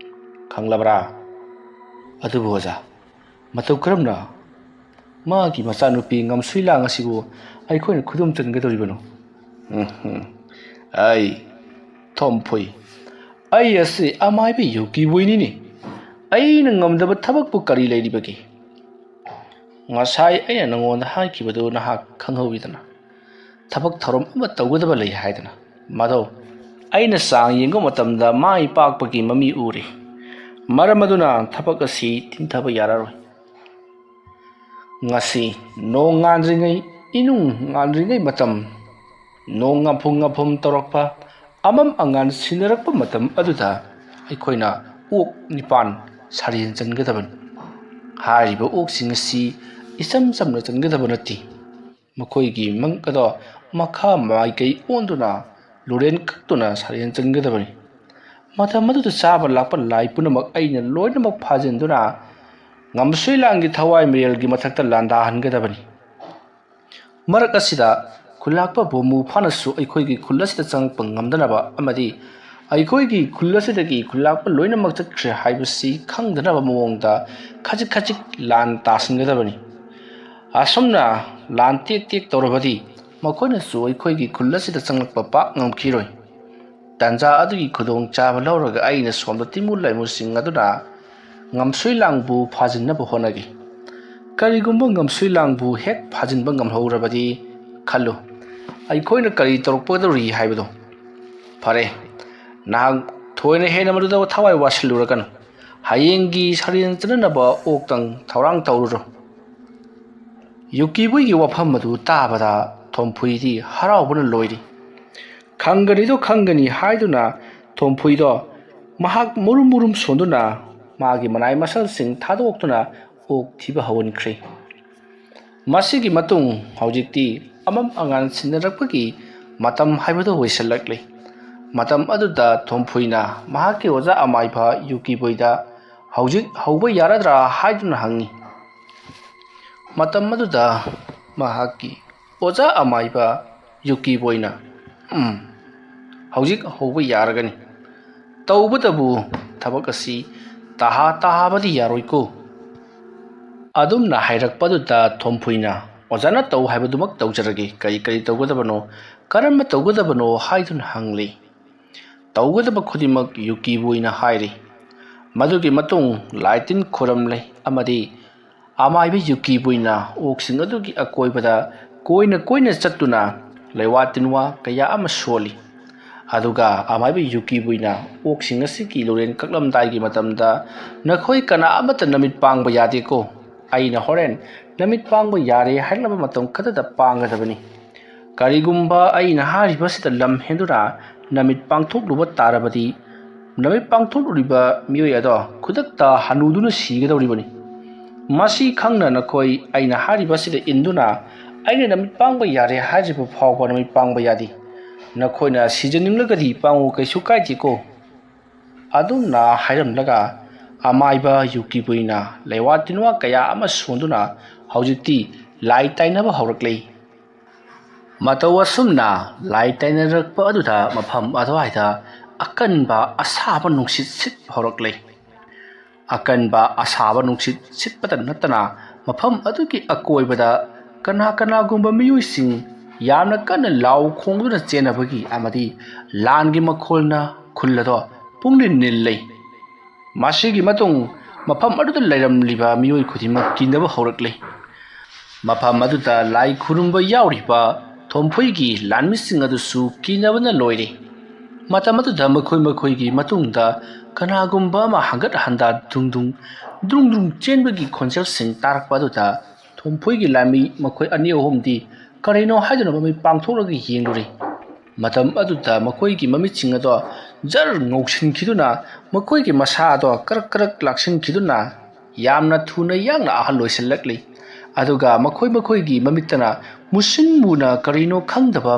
ꯈꯪꯂꯕ꯭ꯔꯥ? ꯑꯗꯨꯕꯨ ꯑꯣꯖꯥ, ꯃꯇꯧ ꯀꯔꯝꯅ ꯃꯥꯒꯤ ꯃꯆꯥꯅꯨꯄꯤ ꯉꯝꯁꯨꯏ ꯂꯥꯡ ꯑꯁꯤꯕꯨ ꯑꯩꯈꯣꯏꯅ ꯈꯨꯗꯨꯝ ꯆꯟꯒꯗꯧꯔꯤꯕꯅꯣ? ꯎꯝ, ꯑꯩ ꯊꯣꯝꯐꯨꯏ, ꯑꯩ ꯑꯁꯤ ꯑꯃꯥꯏꯕ ꯌꯨꯀꯤꯕꯨꯏꯅꯤꯅꯦ꯫ ꯑꯩꯅ ꯉꯝꯗꯕ ꯊꯕꯛꯄꯨ ꯀꯔꯤ ꯂꯩꯔꯤꯕꯒꯦ? ꯉꯁꯥꯏ ꯑꯩꯅ ꯅꯉꯣꯟꯗ ꯍꯥꯏꯈꯤꯕꯗꯨ ꯅꯍꯥꯛ ꯈꯪꯍꯧꯏꯗꯅ, ꯊꯕꯛ ꯊꯧꯔꯝ ꯑꯃ ꯇꯧꯒꯗꯕ ꯂꯩ ꯍꯥꯏꯗꯅ꯫ ꯃꯗꯣ ꯑꯩꯅ ꯆꯥꯡ ꯌꯦꯡꯕ ꯃꯇꯝꯗ ꯃꯥꯏ ꯄꯥꯛꯄꯒꯤ ꯃꯃꯤ ꯎꯔꯤ꯫ ꯃꯔꯝ ꯑꯗꯨꯅ ꯊꯕꯛ ꯑꯁꯤ ꯊꯤꯟꯊꯕ ꯌꯥꯔꯔꯣꯏ꯫ ꯉꯁꯤ ꯅꯣꯡ ꯉꯥꯟꯗ꯭ꯔꯤꯉꯩ, ꯏꯅꯨꯡ ꯉꯥꯟꯗ꯭ꯔꯤꯉꯩ ꯃꯇꯝ, ꯅꯣꯡ ꯉꯥꯐꯨꯝ ꯉꯥꯐꯨꯝ ꯇꯧꯔꯛꯄ, ꯑꯃꯝ ꯑꯉꯥꯟ ꯁꯤꯟꯅꯔꯛꯄ ꯃꯇꯝ ꯑꯗꯨꯗ ꯑꯩꯈꯣꯏꯅ ꯑꯣꯛ ꯅꯤꯄꯥꯟ ꯁꯥꯔꯦꯟ ꯆꯟꯒꯗꯕꯅꯤ꯫ ꯍꯥꯏꯔꯤꯕ ꯑꯣꯛꯁꯤꯡ ꯑꯁꯤ ꯏꯆꯝ ꯆꯝꯅ ꯆꯟꯒꯗꯕ ꯅꯠꯇꯦ꯫ ꯃꯈꯣꯏꯒꯤ ꯃꯉꯛ ꯑꯗꯣ ꯃꯈꯥ ꯃꯥꯏꯀꯩ ꯑꯣꯟꯗꯨꯅ ꯂꯨꯔꯦꯟ ꯀꯛꯇꯨꯅ ꯁꯥꯔꯦꯟ ꯆꯟꯒꯗꯕꯅꯤ꯫ ꯃꯇꯝ ꯑꯗꯨꯗ ꯆꯥꯕ ꯂꯥꯛꯄ ꯂꯥꯏ ꯄꯨꯝꯅꯃꯛ ꯑꯩꯅ ꯂꯣꯏꯅꯃꯛ ꯐꯥꯖꯤꯟꯗꯨꯅ ꯉꯝꯁꯨꯏ ꯂꯥꯡꯒꯤ ꯊꯋꯥꯏ ꯃꯔꯦꯜꯒꯤ ꯃꯊꯛꯇ ꯂꯥꯟꯗꯥꯍꯟꯒꯗꯕꯅꯤ꯫ ꯃꯔꯛ ꯑꯁꯤꯗ ꯈꯨꯜꯂꯥꯛꯄ ꯕꯣꯃꯨ ꯐꯥꯅꯁꯨ ꯑꯩꯈꯣꯏꯒꯤ ꯈꯨꯜ ꯑꯁꯤꯗ ꯆꯪꯂꯛꯄ ꯉꯝꯗꯅꯕ ꯑꯃꯗꯤ ꯑꯩꯈꯣꯏꯒꯤ ꯈꯨꯜ ꯑꯁꯤꯗꯒꯤ ꯈꯨꯜꯂꯥꯛꯄ ꯂꯣꯏꯅꯃꯛ ꯆꯠꯈ꯭ꯔꯦ ꯍꯥꯏꯕꯁꯤ ꯈꯪꯗꯅꯕ ꯃꯑꯣꯡꯗ ꯈꯖꯤꯛ ꯈꯖꯤꯛ ꯂꯥꯟ ꯇꯥꯁꯤꯟꯒꯗꯕꯅꯤ꯫ ꯑꯁꯨꯝꯅ ꯂꯥꯟ ꯇꯦꯛ ꯇꯦꯛ ꯇꯧꯔꯕꯗꯤ ꯃꯈꯣꯏꯅꯁꯨ ꯑꯩꯈꯣꯏꯒꯤ ꯈꯨꯜ ꯑꯁꯤꯗ ꯆꯪꯂꯛꯄ ꯄꯥꯛ ꯉꯝꯈꯤꯔꯣꯏ꯫ ꯇꯥꯟꯖꯥ ꯑꯗꯨꯒꯤ ꯈꯨꯗꯣꯡꯆꯥꯕ ꯂꯧꯔꯒ ꯑꯩꯅ ꯁꯣꯝꯗ ꯇꯤꯃꯨ ꯂꯩꯃꯨꯁꯤꯡ ꯑꯗꯨꯅ ꯉꯝꯁꯨꯏ ꯂꯥꯡꯕꯨ ꯐꯥꯖꯤꯟꯅꯕ ꯍꯣꯠꯅꯈꯤ꯫ ꯀꯔꯤꯒꯨꯝꯕ ꯉꯝꯁꯨꯏ ꯂꯥꯡꯕꯨ ꯍꯦꯛ ꯐꯥꯖꯤꯟꯕ ꯉꯝꯍꯧꯔꯕꯗꯤ ꯈꯜꯂꯨ, ꯑꯩꯈꯣꯏꯅ ꯀꯔꯤ ꯇꯧꯔꯛꯀꯗꯧꯔꯤ ꯍꯥꯏꯕꯗꯣ꯫ ꯐꯔꯦ, ꯅꯍꯥꯛ ꯊꯣꯏꯅ ꯍꯦꯟꯅ ꯃꯗꯨꯗ ꯊꯋꯥꯏ ꯋꯥꯁꯤꯜꯂꯨꯔꯒꯅꯨ꯫ ꯍꯌꯦꯡꯒꯤ ꯁꯔꯦꯟ ꯆꯠꯅꯅꯕ ꯑꯣꯛꯇꯪ ꯊꯧꯔꯥꯡ ꯇꯧꯔꯨꯔꯣ꯫ ꯌꯨꯀꯤꯕꯨꯏꯒꯤ ꯋꯥꯐꯝ ꯑꯗꯨ ꯇꯥꯕꯗ ꯊꯣꯝꯐꯨꯏꯗꯤ ꯍꯔꯥꯎꯕꯅ ꯂꯣꯏꯔꯤ꯫ "ꯈꯪꯒꯅꯤꯗꯣ ꯈꯪꯒꯅꯤ" ꯍꯥꯏꯗꯨꯅ ꯊꯣꯝꯐꯨꯏꯗꯣ ꯃꯍꯥꯛ ꯃꯨꯔꯨꯝ ꯃꯨꯔꯨꯝ ꯁꯣꯟꯗꯨꯅ ꯃꯥꯒꯤ ꯃꯅꯥꯏ ꯃꯁꯜꯁꯤꯡ ꯊꯥꯗꯣꯛꯇꯨꯅ ꯑꯣꯛ ꯊꯤꯕ ꯍꯧꯍꯟꯈ꯭ꯔꯦ꯫ ꯃꯁꯤꯒꯤ ꯃꯇꯨꯡ ꯍꯧꯖꯤꯛꯇꯤ ꯑꯃꯝ ꯑꯉꯥꯟ ꯁꯤꯟꯅꯔꯛꯄꯒꯤ ꯃꯇꯝ ꯍꯥꯏꯕꯗꯨ ꯑꯣꯏꯁꯤꯜꯂꯛꯂꯤ꯫ ꯃꯇꯝ ꯑꯗꯨꯗ ꯊꯣꯝꯐꯨꯏꯅ ꯃꯍꯥꯛꯀꯤ ꯑꯣꯖꯥ ꯑꯃꯥꯏꯕ ꯌꯨꯀꯤꯕꯣꯏꯗ "ꯍꯧꯖꯤꯛ ꯍꯧꯕ ꯌꯥꯔꯗ꯭ꯔꯥ?" ꯍꯥꯏꯗꯨꯅ ꯍꯪꯉꯤ꯫ ꯃꯇꯝ ꯑꯗꯨꯗ ꯃꯍꯥꯛꯀꯤ ꯑꯣꯖꯥ ꯑꯃꯥꯏꯕ ꯌꯨꯀꯤꯕꯣꯏꯅ, "ꯎꯝ, ꯍꯧꯖꯤꯛ ꯍꯧꯕ ꯌꯥꯔꯒꯅꯤ꯫ ꯇꯧꯕꯇꯕꯨ ꯊꯕꯛ ꯑꯁꯤ ꯇꯍꯥ ꯇꯍꯥꯕꯗꯤ ꯌꯥꯔꯣꯏꯀꯣ"꯫ ꯑꯗꯨꯝꯅ ꯍꯥꯏꯔꯛꯄꯗꯨꯗ ꯊꯣꯝꯐꯨꯏꯅ, "ꯑꯣꯖꯥꯅ ꯇꯧ ꯍꯥꯏꯕꯗꯨꯃꯛ ꯇꯧꯖꯔꯒꯦ꯫ ꯀꯔꯤ ꯀꯔꯤ ꯇꯧꯒꯗꯕꯅꯣ, ꯀꯔꯝꯅ ꯇꯧꯒꯗꯕꯅꯣ?" ꯍꯥꯏꯗꯨꯅ ꯍꯪꯂꯤ꯫ ꯇꯧꯒꯗꯕ ꯈꯨꯗꯤꯡꯃꯛ ꯌꯨꯀꯤꯕꯨꯏꯅ ꯍꯥꯏꯔꯤ꯫ ꯃꯗꯨꯒꯤ ꯃꯇꯨꯡ ꯂꯥꯏ ꯇꯤꯟ ꯈꯨꯔꯝꯂꯦ ꯑꯃꯗꯤ ꯑꯃꯥꯏꯕ ꯌꯨꯀꯤꯕꯨꯏꯅ ꯑꯣꯛꯁꯤꯡ ꯑꯗꯨꯒꯤ ꯑꯀꯣꯏꯕꯗ ꯀꯣꯏꯅ ꯀꯣꯏꯅ ꯆꯠꯇꯨꯅ ꯂꯩꯋꯥ ꯇꯤꯟꯋꯥ ꯀꯌꯥ ꯑꯃ ꯁꯣꯜꯂꯤ꯫ ꯑꯗꯨꯒ ꯑꯃꯥꯏꯕ ꯌꯨꯀꯤꯕꯨꯏꯅ ꯑꯣꯛꯁꯤꯡ ꯑꯁꯤꯒꯤ ꯂꯣꯔꯦꯟ ꯀꯛꯂꯝꯗꯥꯏꯒꯤ ꯃꯇꯝꯗ, "ꯅꯈꯣꯏ ꯀꯅꯥ ꯑꯃꯠꯇ ꯅꯃꯤꯠ ꯄꯥꯡꯕ ꯌꯥꯗꯦꯀꯣ꯫ ꯑꯩꯅ ꯍꯣꯔꯦꯟ ꯅꯃꯤꯠ ꯄꯥꯡꯕ ꯌꯥꯔꯦ ꯍꯥꯏꯔꯛꯂꯕ ꯃꯇꯝ ꯈꯛꯇꯗ ꯄꯥꯡꯒꯗꯕꯅꯤ꯫ ꯀꯔꯤꯒꯨꯝꯕ ꯑꯩꯅ ꯍꯥꯏꯔꯤꯕꯁꯤꯗ ꯂꯝ ꯍꯦꯟꯗꯨꯅ ꯅꯃꯤꯠ ꯄꯥꯡꯊꯣꯛꯂꯨꯕ ꯇꯥꯔꯕꯗꯤ, ꯅꯃꯤꯠ ꯄꯥꯡꯊꯣꯛꯂꯨꯔꯤꯕ ꯃꯤꯑꯣꯏ ꯑꯗꯣ ꯈꯨꯗꯛꯇ ꯍꯅꯨꯗꯨꯅ ꯁꯤꯒꯗꯧꯔꯤꯕꯅꯤ꯫ ꯃꯁꯤ ꯈꯪꯅ ꯅꯈꯣꯏ ꯑꯩꯅ ꯍꯥꯏꯔꯤꯕꯁꯤꯗ ꯏꯟꯗꯨꯅ ꯑꯩꯅ ꯅꯃꯤꯠ ꯄꯥꯡꯕ ꯌꯥꯔꯦ ꯍꯥꯏꯗ꯭ꯔꯤꯕ ꯐꯥꯎꯕ ꯅꯃꯤꯠ ꯄꯥꯡꯕ ꯌꯥꯗꯦ꯫ ꯅꯈꯣꯏꯅ ꯁꯤꯖꯅꯤꯡꯂꯒꯗꯤ ꯄꯥꯡꯉꯨ, ꯀꯩꯁꯨ ꯀꯥꯏꯗꯦꯀꯣ"꯫ ꯑꯗꯨꯝꯅ ꯍꯥꯏꯔꯝꯂꯒ ꯑꯃꯥꯏꯕ ꯌꯨꯀꯤꯕꯨꯏꯅ ꯂꯩꯋꯥ ꯇꯤꯟꯋꯥ ꯀꯌꯥ ꯑꯃ ꯁꯣꯟꯗꯨꯅ ꯍꯧꯖꯤꯛꯇꯤ ꯂꯥꯏ ꯇꯥꯏꯅꯕ ꯍꯧꯔꯛꯂꯦ꯫ ꯃꯇꯧ ꯑꯁꯨꯝꯅ ꯂꯥꯏ ꯇꯥꯏꯅꯔꯛꯄ ꯑꯗꯨꯗ ꯃꯐꯝ ꯑꯗꯨꯋꯥꯏꯗ ꯑꯀꯟꯕ ꯑꯁꯥꯕ ꯅꯨꯡꯁꯤꯠ ꯁꯤꯠꯄ ꯍꯧꯔꯛꯂꯦ꯫ ꯑꯀꯟꯕ ꯑꯁꯥꯕ ꯅꯨꯡꯁꯤꯠ ꯁꯤꯠꯄꯇ ꯅꯠꯇꯅ ꯃꯐꯝ ꯑꯗꯨꯒꯤ ꯑꯀꯣꯏꯕꯗ ꯀꯅꯥ ꯀꯅꯥꯒꯨꯝꯕ ꯃꯤꯑꯣꯏꯁꯤꯡ ꯌꯥꯝꯅ ꯀꯟꯅ ꯂꯥꯎ ꯈꯣꯡꯗꯨꯅ ꯆꯦꯟꯅꯕꯒꯤ ꯑꯃꯗꯤ ꯂꯥꯟꯒꯤ ꯃꯈꯣꯜꯅ ꯈꯨꯜ ꯑꯗꯣ ꯄꯨꯡꯅꯤꯜ ꯅꯤꯜꯂꯦ꯫ ꯃꯁꯤꯒꯤ ꯃꯇꯨꯡ ꯃꯐꯝ ꯑꯗꯨꯗ ꯂꯩꯔꯝꯂꯤꯕ ꯃꯤꯑꯣꯏ ꯈꯨꯗꯤꯡꯃꯛ ꯀꯤꯅꯕ ꯍꯧꯔꯛꯂꯦ꯫ ꯃꯐꯝ ꯑꯗꯨꯗ ꯂꯥꯏ ꯈꯨꯔꯨꯝꯕ ꯌꯥꯎꯔꯤꯕ ꯊꯣꯝꯐꯣꯏꯒꯤ ꯂꯥꯟꯃꯤꯁꯤꯡ ꯑꯗꯨꯁꯨ ꯀꯤꯅꯕꯅ ꯂꯣꯏꯔꯦ꯫ ꯃꯇꯝ ꯑꯗꯨꯗ ꯃꯈꯣꯏ ꯃꯈꯣꯏꯒꯤ ꯃꯇꯨꯡꯗ ꯀꯅꯥꯒꯨꯝꯕ ꯑꯃ ꯍꯪꯒꯠ ꯍꯟꯗꯥ ꯗꯨꯡ ꯗꯨꯡ, ꯗ꯭ꯔꯨꯡ ꯗ꯭ꯔꯨꯡ ꯆꯦꯟꯕꯒꯤ ꯈꯣꯟꯖꯦꯜꯁꯤꯡ ꯇꯥꯔꯛꯄ ꯑꯗꯨꯗ ꯊꯣꯝꯐꯣꯏꯒꯤ ꯂꯥꯟꯃꯤ ꯃꯈꯣꯏ ꯑꯅꯤ ꯑꯍꯨꯝꯗꯤ ꯀꯔꯤꯅꯣ ꯍꯥꯏꯗꯨꯅ ꯃꯃꯤꯠ ꯄꯥꯡꯊꯣꯛꯂꯒ ꯌꯦꯡꯂꯨꯔꯦ꯫ ꯃꯇꯝ ꯑꯗꯨꯗ ꯃꯈꯣꯏꯒꯤ ꯃꯃꯤꯠꯁꯤꯡ ꯑꯗꯣ ꯖꯔ ꯉꯧꯁꯤꯟꯈꯤꯗꯨꯅ ꯃꯈꯣꯏꯒꯤ ꯃꯁꯥ ꯑꯗꯣ ꯀꯔꯛ ꯀꯔꯛ ꯂꯥꯛꯁꯤꯟꯈꯤꯗꯨꯅ ꯌꯥꯝꯅ ꯊꯨꯅ ꯌꯥꯡꯅ ꯑꯍꯜ ꯑꯣꯏꯁꯤꯜꯂꯛꯂꯤ꯫ ꯑꯗꯨꯒ ꯃꯈꯣꯏ ꯃꯈꯣꯏꯒꯤ ꯃꯃꯤꯠꯇꯅ ꯃꯨꯁꯤꯟ ꯃꯨꯅ ꯀꯔꯤꯅꯣ ꯈꯪꯗꯕ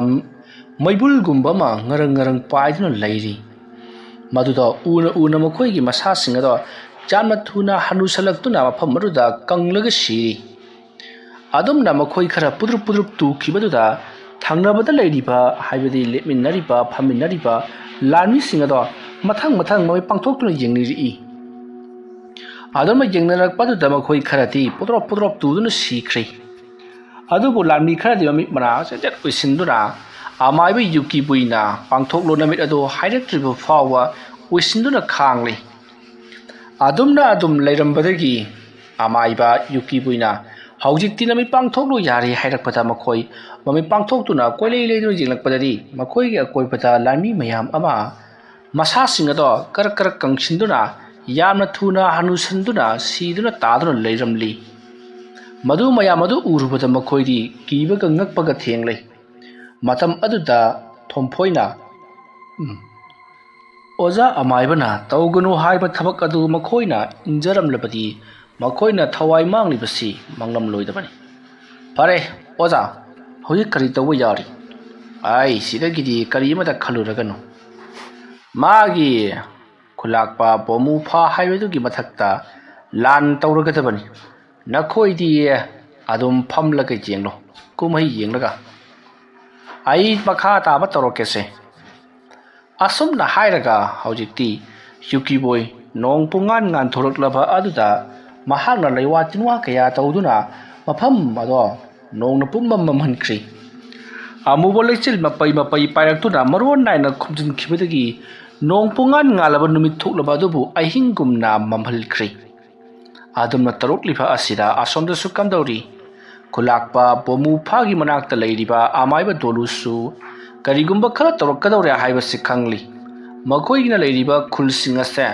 ꯃꯩꯕꯨꯜꯒꯨꯝꯕ ꯑꯃ ꯉꯔꯪ ꯉꯔꯪ ꯄꯥꯏꯗꯨꯅ ꯂꯩꯔꯤ꯫ ꯃꯗꯨꯗ ꯎꯅ ꯎꯅ ꯃꯈꯣꯏꯒꯤ ꯃꯁꯥꯁꯤꯡ ꯑꯗꯣ ꯌꯥꯝꯅ ꯊꯨꯅ ꯍꯅꯨꯁꯜꯂꯛꯇꯨꯅ ꯃꯐꯝ ꯑꯗꯨꯗ ꯀꯪꯂꯒ ꯁꯤꯔꯤ꯫ ꯑꯗꯨꯝꯅ ꯃꯈꯣꯏ ꯈꯔ ꯄꯨꯗ꯭ꯔꯨꯞ ꯄꯨꯗ꯭ꯔꯨꯞ ꯇꯨꯈꯤꯕꯗꯨꯗ ꯊꯪꯅꯕꯗ ꯂꯩꯔꯤꯕ, ꯍꯥꯏꯕꯗꯤ ꯂꯦꯞꯃꯤꯟꯅꯔꯤꯕ, ꯐꯝꯃꯤꯟꯅꯔꯤꯕ ꯂꯥꯟꯃꯤꯁꯤꯡ ꯑꯗꯣ ꯃꯊꯪ ꯃꯊꯪ ꯃꯃꯤꯠ ꯄꯥꯡꯊꯣꯛꯇꯨꯅ ꯌꯦꯡꯅꯔꯛꯏ꯫ ꯑꯗꯨꯝꯅ ꯌꯦꯡꯅꯔꯛꯄꯗꯨꯗ ꯃꯈꯣꯏ ꯈꯔꯗꯤ ꯄꯨꯗ꯭ꯔꯣꯞ ꯄꯨꯗ꯭ꯔꯣꯞ ꯇꯨꯗꯨꯅ ꯁꯤꯈ꯭ꯔꯦ꯫ ꯑꯗꯨꯕꯨ ꯂꯥꯟꯃꯤ ꯈꯔꯗꯤ ꯃꯃꯤꯠ ꯃꯅꯥ ꯆꯦꯠ ꯆꯦꯠ ꯎꯏꯁꯤꯟꯗꯨꯅ ꯑꯃꯥꯏꯕ ꯌꯨꯀꯤꯕꯨꯏꯅ "ꯄꯥꯡꯊꯣꯛꯂꯣ ꯅꯃꯤꯠ ꯑꯗꯣ" ꯍꯥꯏꯔꯛꯇ꯭ꯔꯤꯕ ꯐꯥꯎꯕ ꯎꯏꯁꯤꯟꯗꯨꯅ ꯈꯥꯡꯂꯤ꯫ ꯑꯗꯨꯝꯅ ꯑꯗꯨꯝ ꯂꯩꯔꯝꯕꯗꯒꯤ ꯑꯃꯥꯏꯕ ꯌꯨꯀꯤꯕꯨꯏꯅ "ꯍꯧꯖꯤꯛꯇꯤ ꯅꯃꯤꯠ ꯄꯥꯡꯊꯣꯛꯂꯣ ꯌꯥꯔꯦ" ꯍꯥꯏꯔꯛꯄꯗ ꯃꯈꯣꯏ ꯃꯃꯤꯠ ꯄꯥꯡꯊꯣꯛꯇꯨꯅ ꯀꯣꯏꯂꯩ ꯂꯩꯗꯨꯅ ꯌꯦꯡꯂꯛꯄꯗꯗꯤ ꯃꯈꯣꯏꯒꯤ ꯑꯀꯣꯏꯕꯗ ꯂꯥꯟꯃꯤ ꯃꯌꯥꯝ ꯑꯃ ꯃꯁꯥꯁꯤꯡ ꯑꯗꯣ ꯀꯔꯛ ꯀꯔꯛ ꯀꯪꯁꯤꯟꯗꯨꯅ ꯌꯥꯝꯅ ꯊꯨꯅ ꯍꯅꯨꯁꯟꯗꯨꯅ ꯁꯤꯗꯨꯅ ꯇꯥꯗꯨꯅ ꯂꯩꯔꯝꯂꯤ꯫ ꯃꯗꯨ ꯃꯌꯥꯝ ꯑꯗꯨ ꯎꯔꯨꯕꯗ ꯃꯈꯣꯏꯗꯤ ꯀꯤꯕꯒ ꯉꯛꯄꯒ ꯊꯦꯡꯂꯦ꯫ ꯃꯇꯝ ꯑꯗꯨꯗ ꯊꯣꯝꯐꯣꯏꯅ, "ꯎꯝ, ꯑꯣꯖꯥ ꯑꯃꯥꯏꯕꯅ ꯇꯧꯒꯅꯨ ꯍꯥꯏꯕ ꯊꯕꯛ ꯑꯗꯨ ꯃꯈꯣꯏꯅ ꯏꯟꯖꯔꯝꯂꯕꯗꯤ ꯃꯈꯣꯏꯅ ꯊꯋꯥꯏ ꯃꯥꯡꯂꯤꯕꯁꯤ ꯃꯥꯡꯂꯝꯂꯣꯏꯗꯕꯅꯤ꯫ ꯐꯔꯦ, ꯑꯣꯖꯥ, ꯍꯧꯖꯤꯛ ꯀꯔꯤ ꯇꯧꯕ ꯌꯥꯔꯤ? ꯑꯩ ꯁꯤꯗꯒꯤꯗꯤ ꯀꯔꯤ ꯑꯃꯠꯇ ꯈꯜꯂꯨꯔꯒꯅꯨ꯫ ꯃꯥꯒꯤ ꯈꯨꯂꯥꯛꯄ ꯕꯣꯃꯨꯐꯥ ꯍꯥꯏꯕꯗꯨꯒꯤ ꯃꯊꯛꯇ ꯂꯥꯟ ꯇꯧꯔꯒꯗꯕꯅꯤ꯫ ꯅꯈꯣꯏꯗꯤ ꯑꯗꯨꯝ ꯐꯝꯂꯒ ꯌꯦꯡꯂꯣ, ꯀꯨꯝꯍꯩ ꯌꯦꯡꯂꯒ꯫ ꯑꯩ ꯃꯈꯥ ꯇꯥꯕ ꯇꯧꯔꯛꯀꯦꯁꯦ꯫" ꯑꯁꯨꯝꯅ ꯍꯥꯏꯔꯒ ꯍꯧꯖꯤꯛꯇꯤ ꯌꯨꯀꯤꯕꯣꯏ ꯅꯣꯡ ꯄꯨꯡꯉꯥꯟ ꯉꯥꯟꯊꯣꯔꯛꯂꯕ ꯑꯗꯨꯗ ꯃꯍꯥꯛꯅ ꯂꯩꯋꯥ ꯇꯤꯟꯋꯥ ꯀꯌꯥ ꯇꯧꯗꯨꯅ ꯃꯐꯝ ꯑꯗꯣ ꯅꯣꯡꯅ ꯄꯨꯝꯃꯝ ꯃꯝꯍꯟꯈ꯭ꯔꯤ꯫ ꯑꯃꯨꯕ ꯂꯩꯆꯤꯜ ꯃꯄꯩ ꯃꯄꯩ ꯄꯥꯏꯔꯛꯇꯨꯅ ꯃꯔꯣꯟ ꯅꯥꯏꯅ ꯈꯨꯝꯖꯤꯟꯈꯤꯕꯗꯒꯤ ꯅꯣꯡ ꯄꯨꯡꯉꯥꯟ ꯉꯥꯜꯂꯕ ꯅꯨꯃꯤꯠ ꯊꯣꯛꯂꯕ ꯑꯗꯨꯕꯨ ꯑꯍꯤꯡꯒꯨꯝꯅ ꯃꯝꯍꯜꯈ꯭ꯔꯤ꯫ ꯑꯗꯨꯝꯅ ꯇꯧꯔꯛꯂꯤꯕ ꯑꯁꯤꯗ ꯑꯁꯣꯝꯗꯁꯨ ꯀꯝꯗꯧꯔꯤ? ꯈꯨꯂꯥꯛꯄ ꯕꯣꯃꯨ ꯐꯥꯒꯤ ꯃꯅꯥꯛꯇ ꯂꯩꯔꯤꯕ ꯑꯃꯥꯏꯕ ꯗꯣꯂꯨꯁꯨ ꯀꯔꯤꯒꯨꯝꯕ ꯈꯔ ꯇꯧꯔꯛꯀꯗꯧꯔꯦ ꯍꯥꯏꯕꯁꯤ ꯈꯪꯂꯤ꯫ ꯃꯈꯣꯏꯒꯤꯅ ꯂꯩꯔꯤꯕ ꯈꯨꯜꯁꯤꯡ ꯑꯁꯦ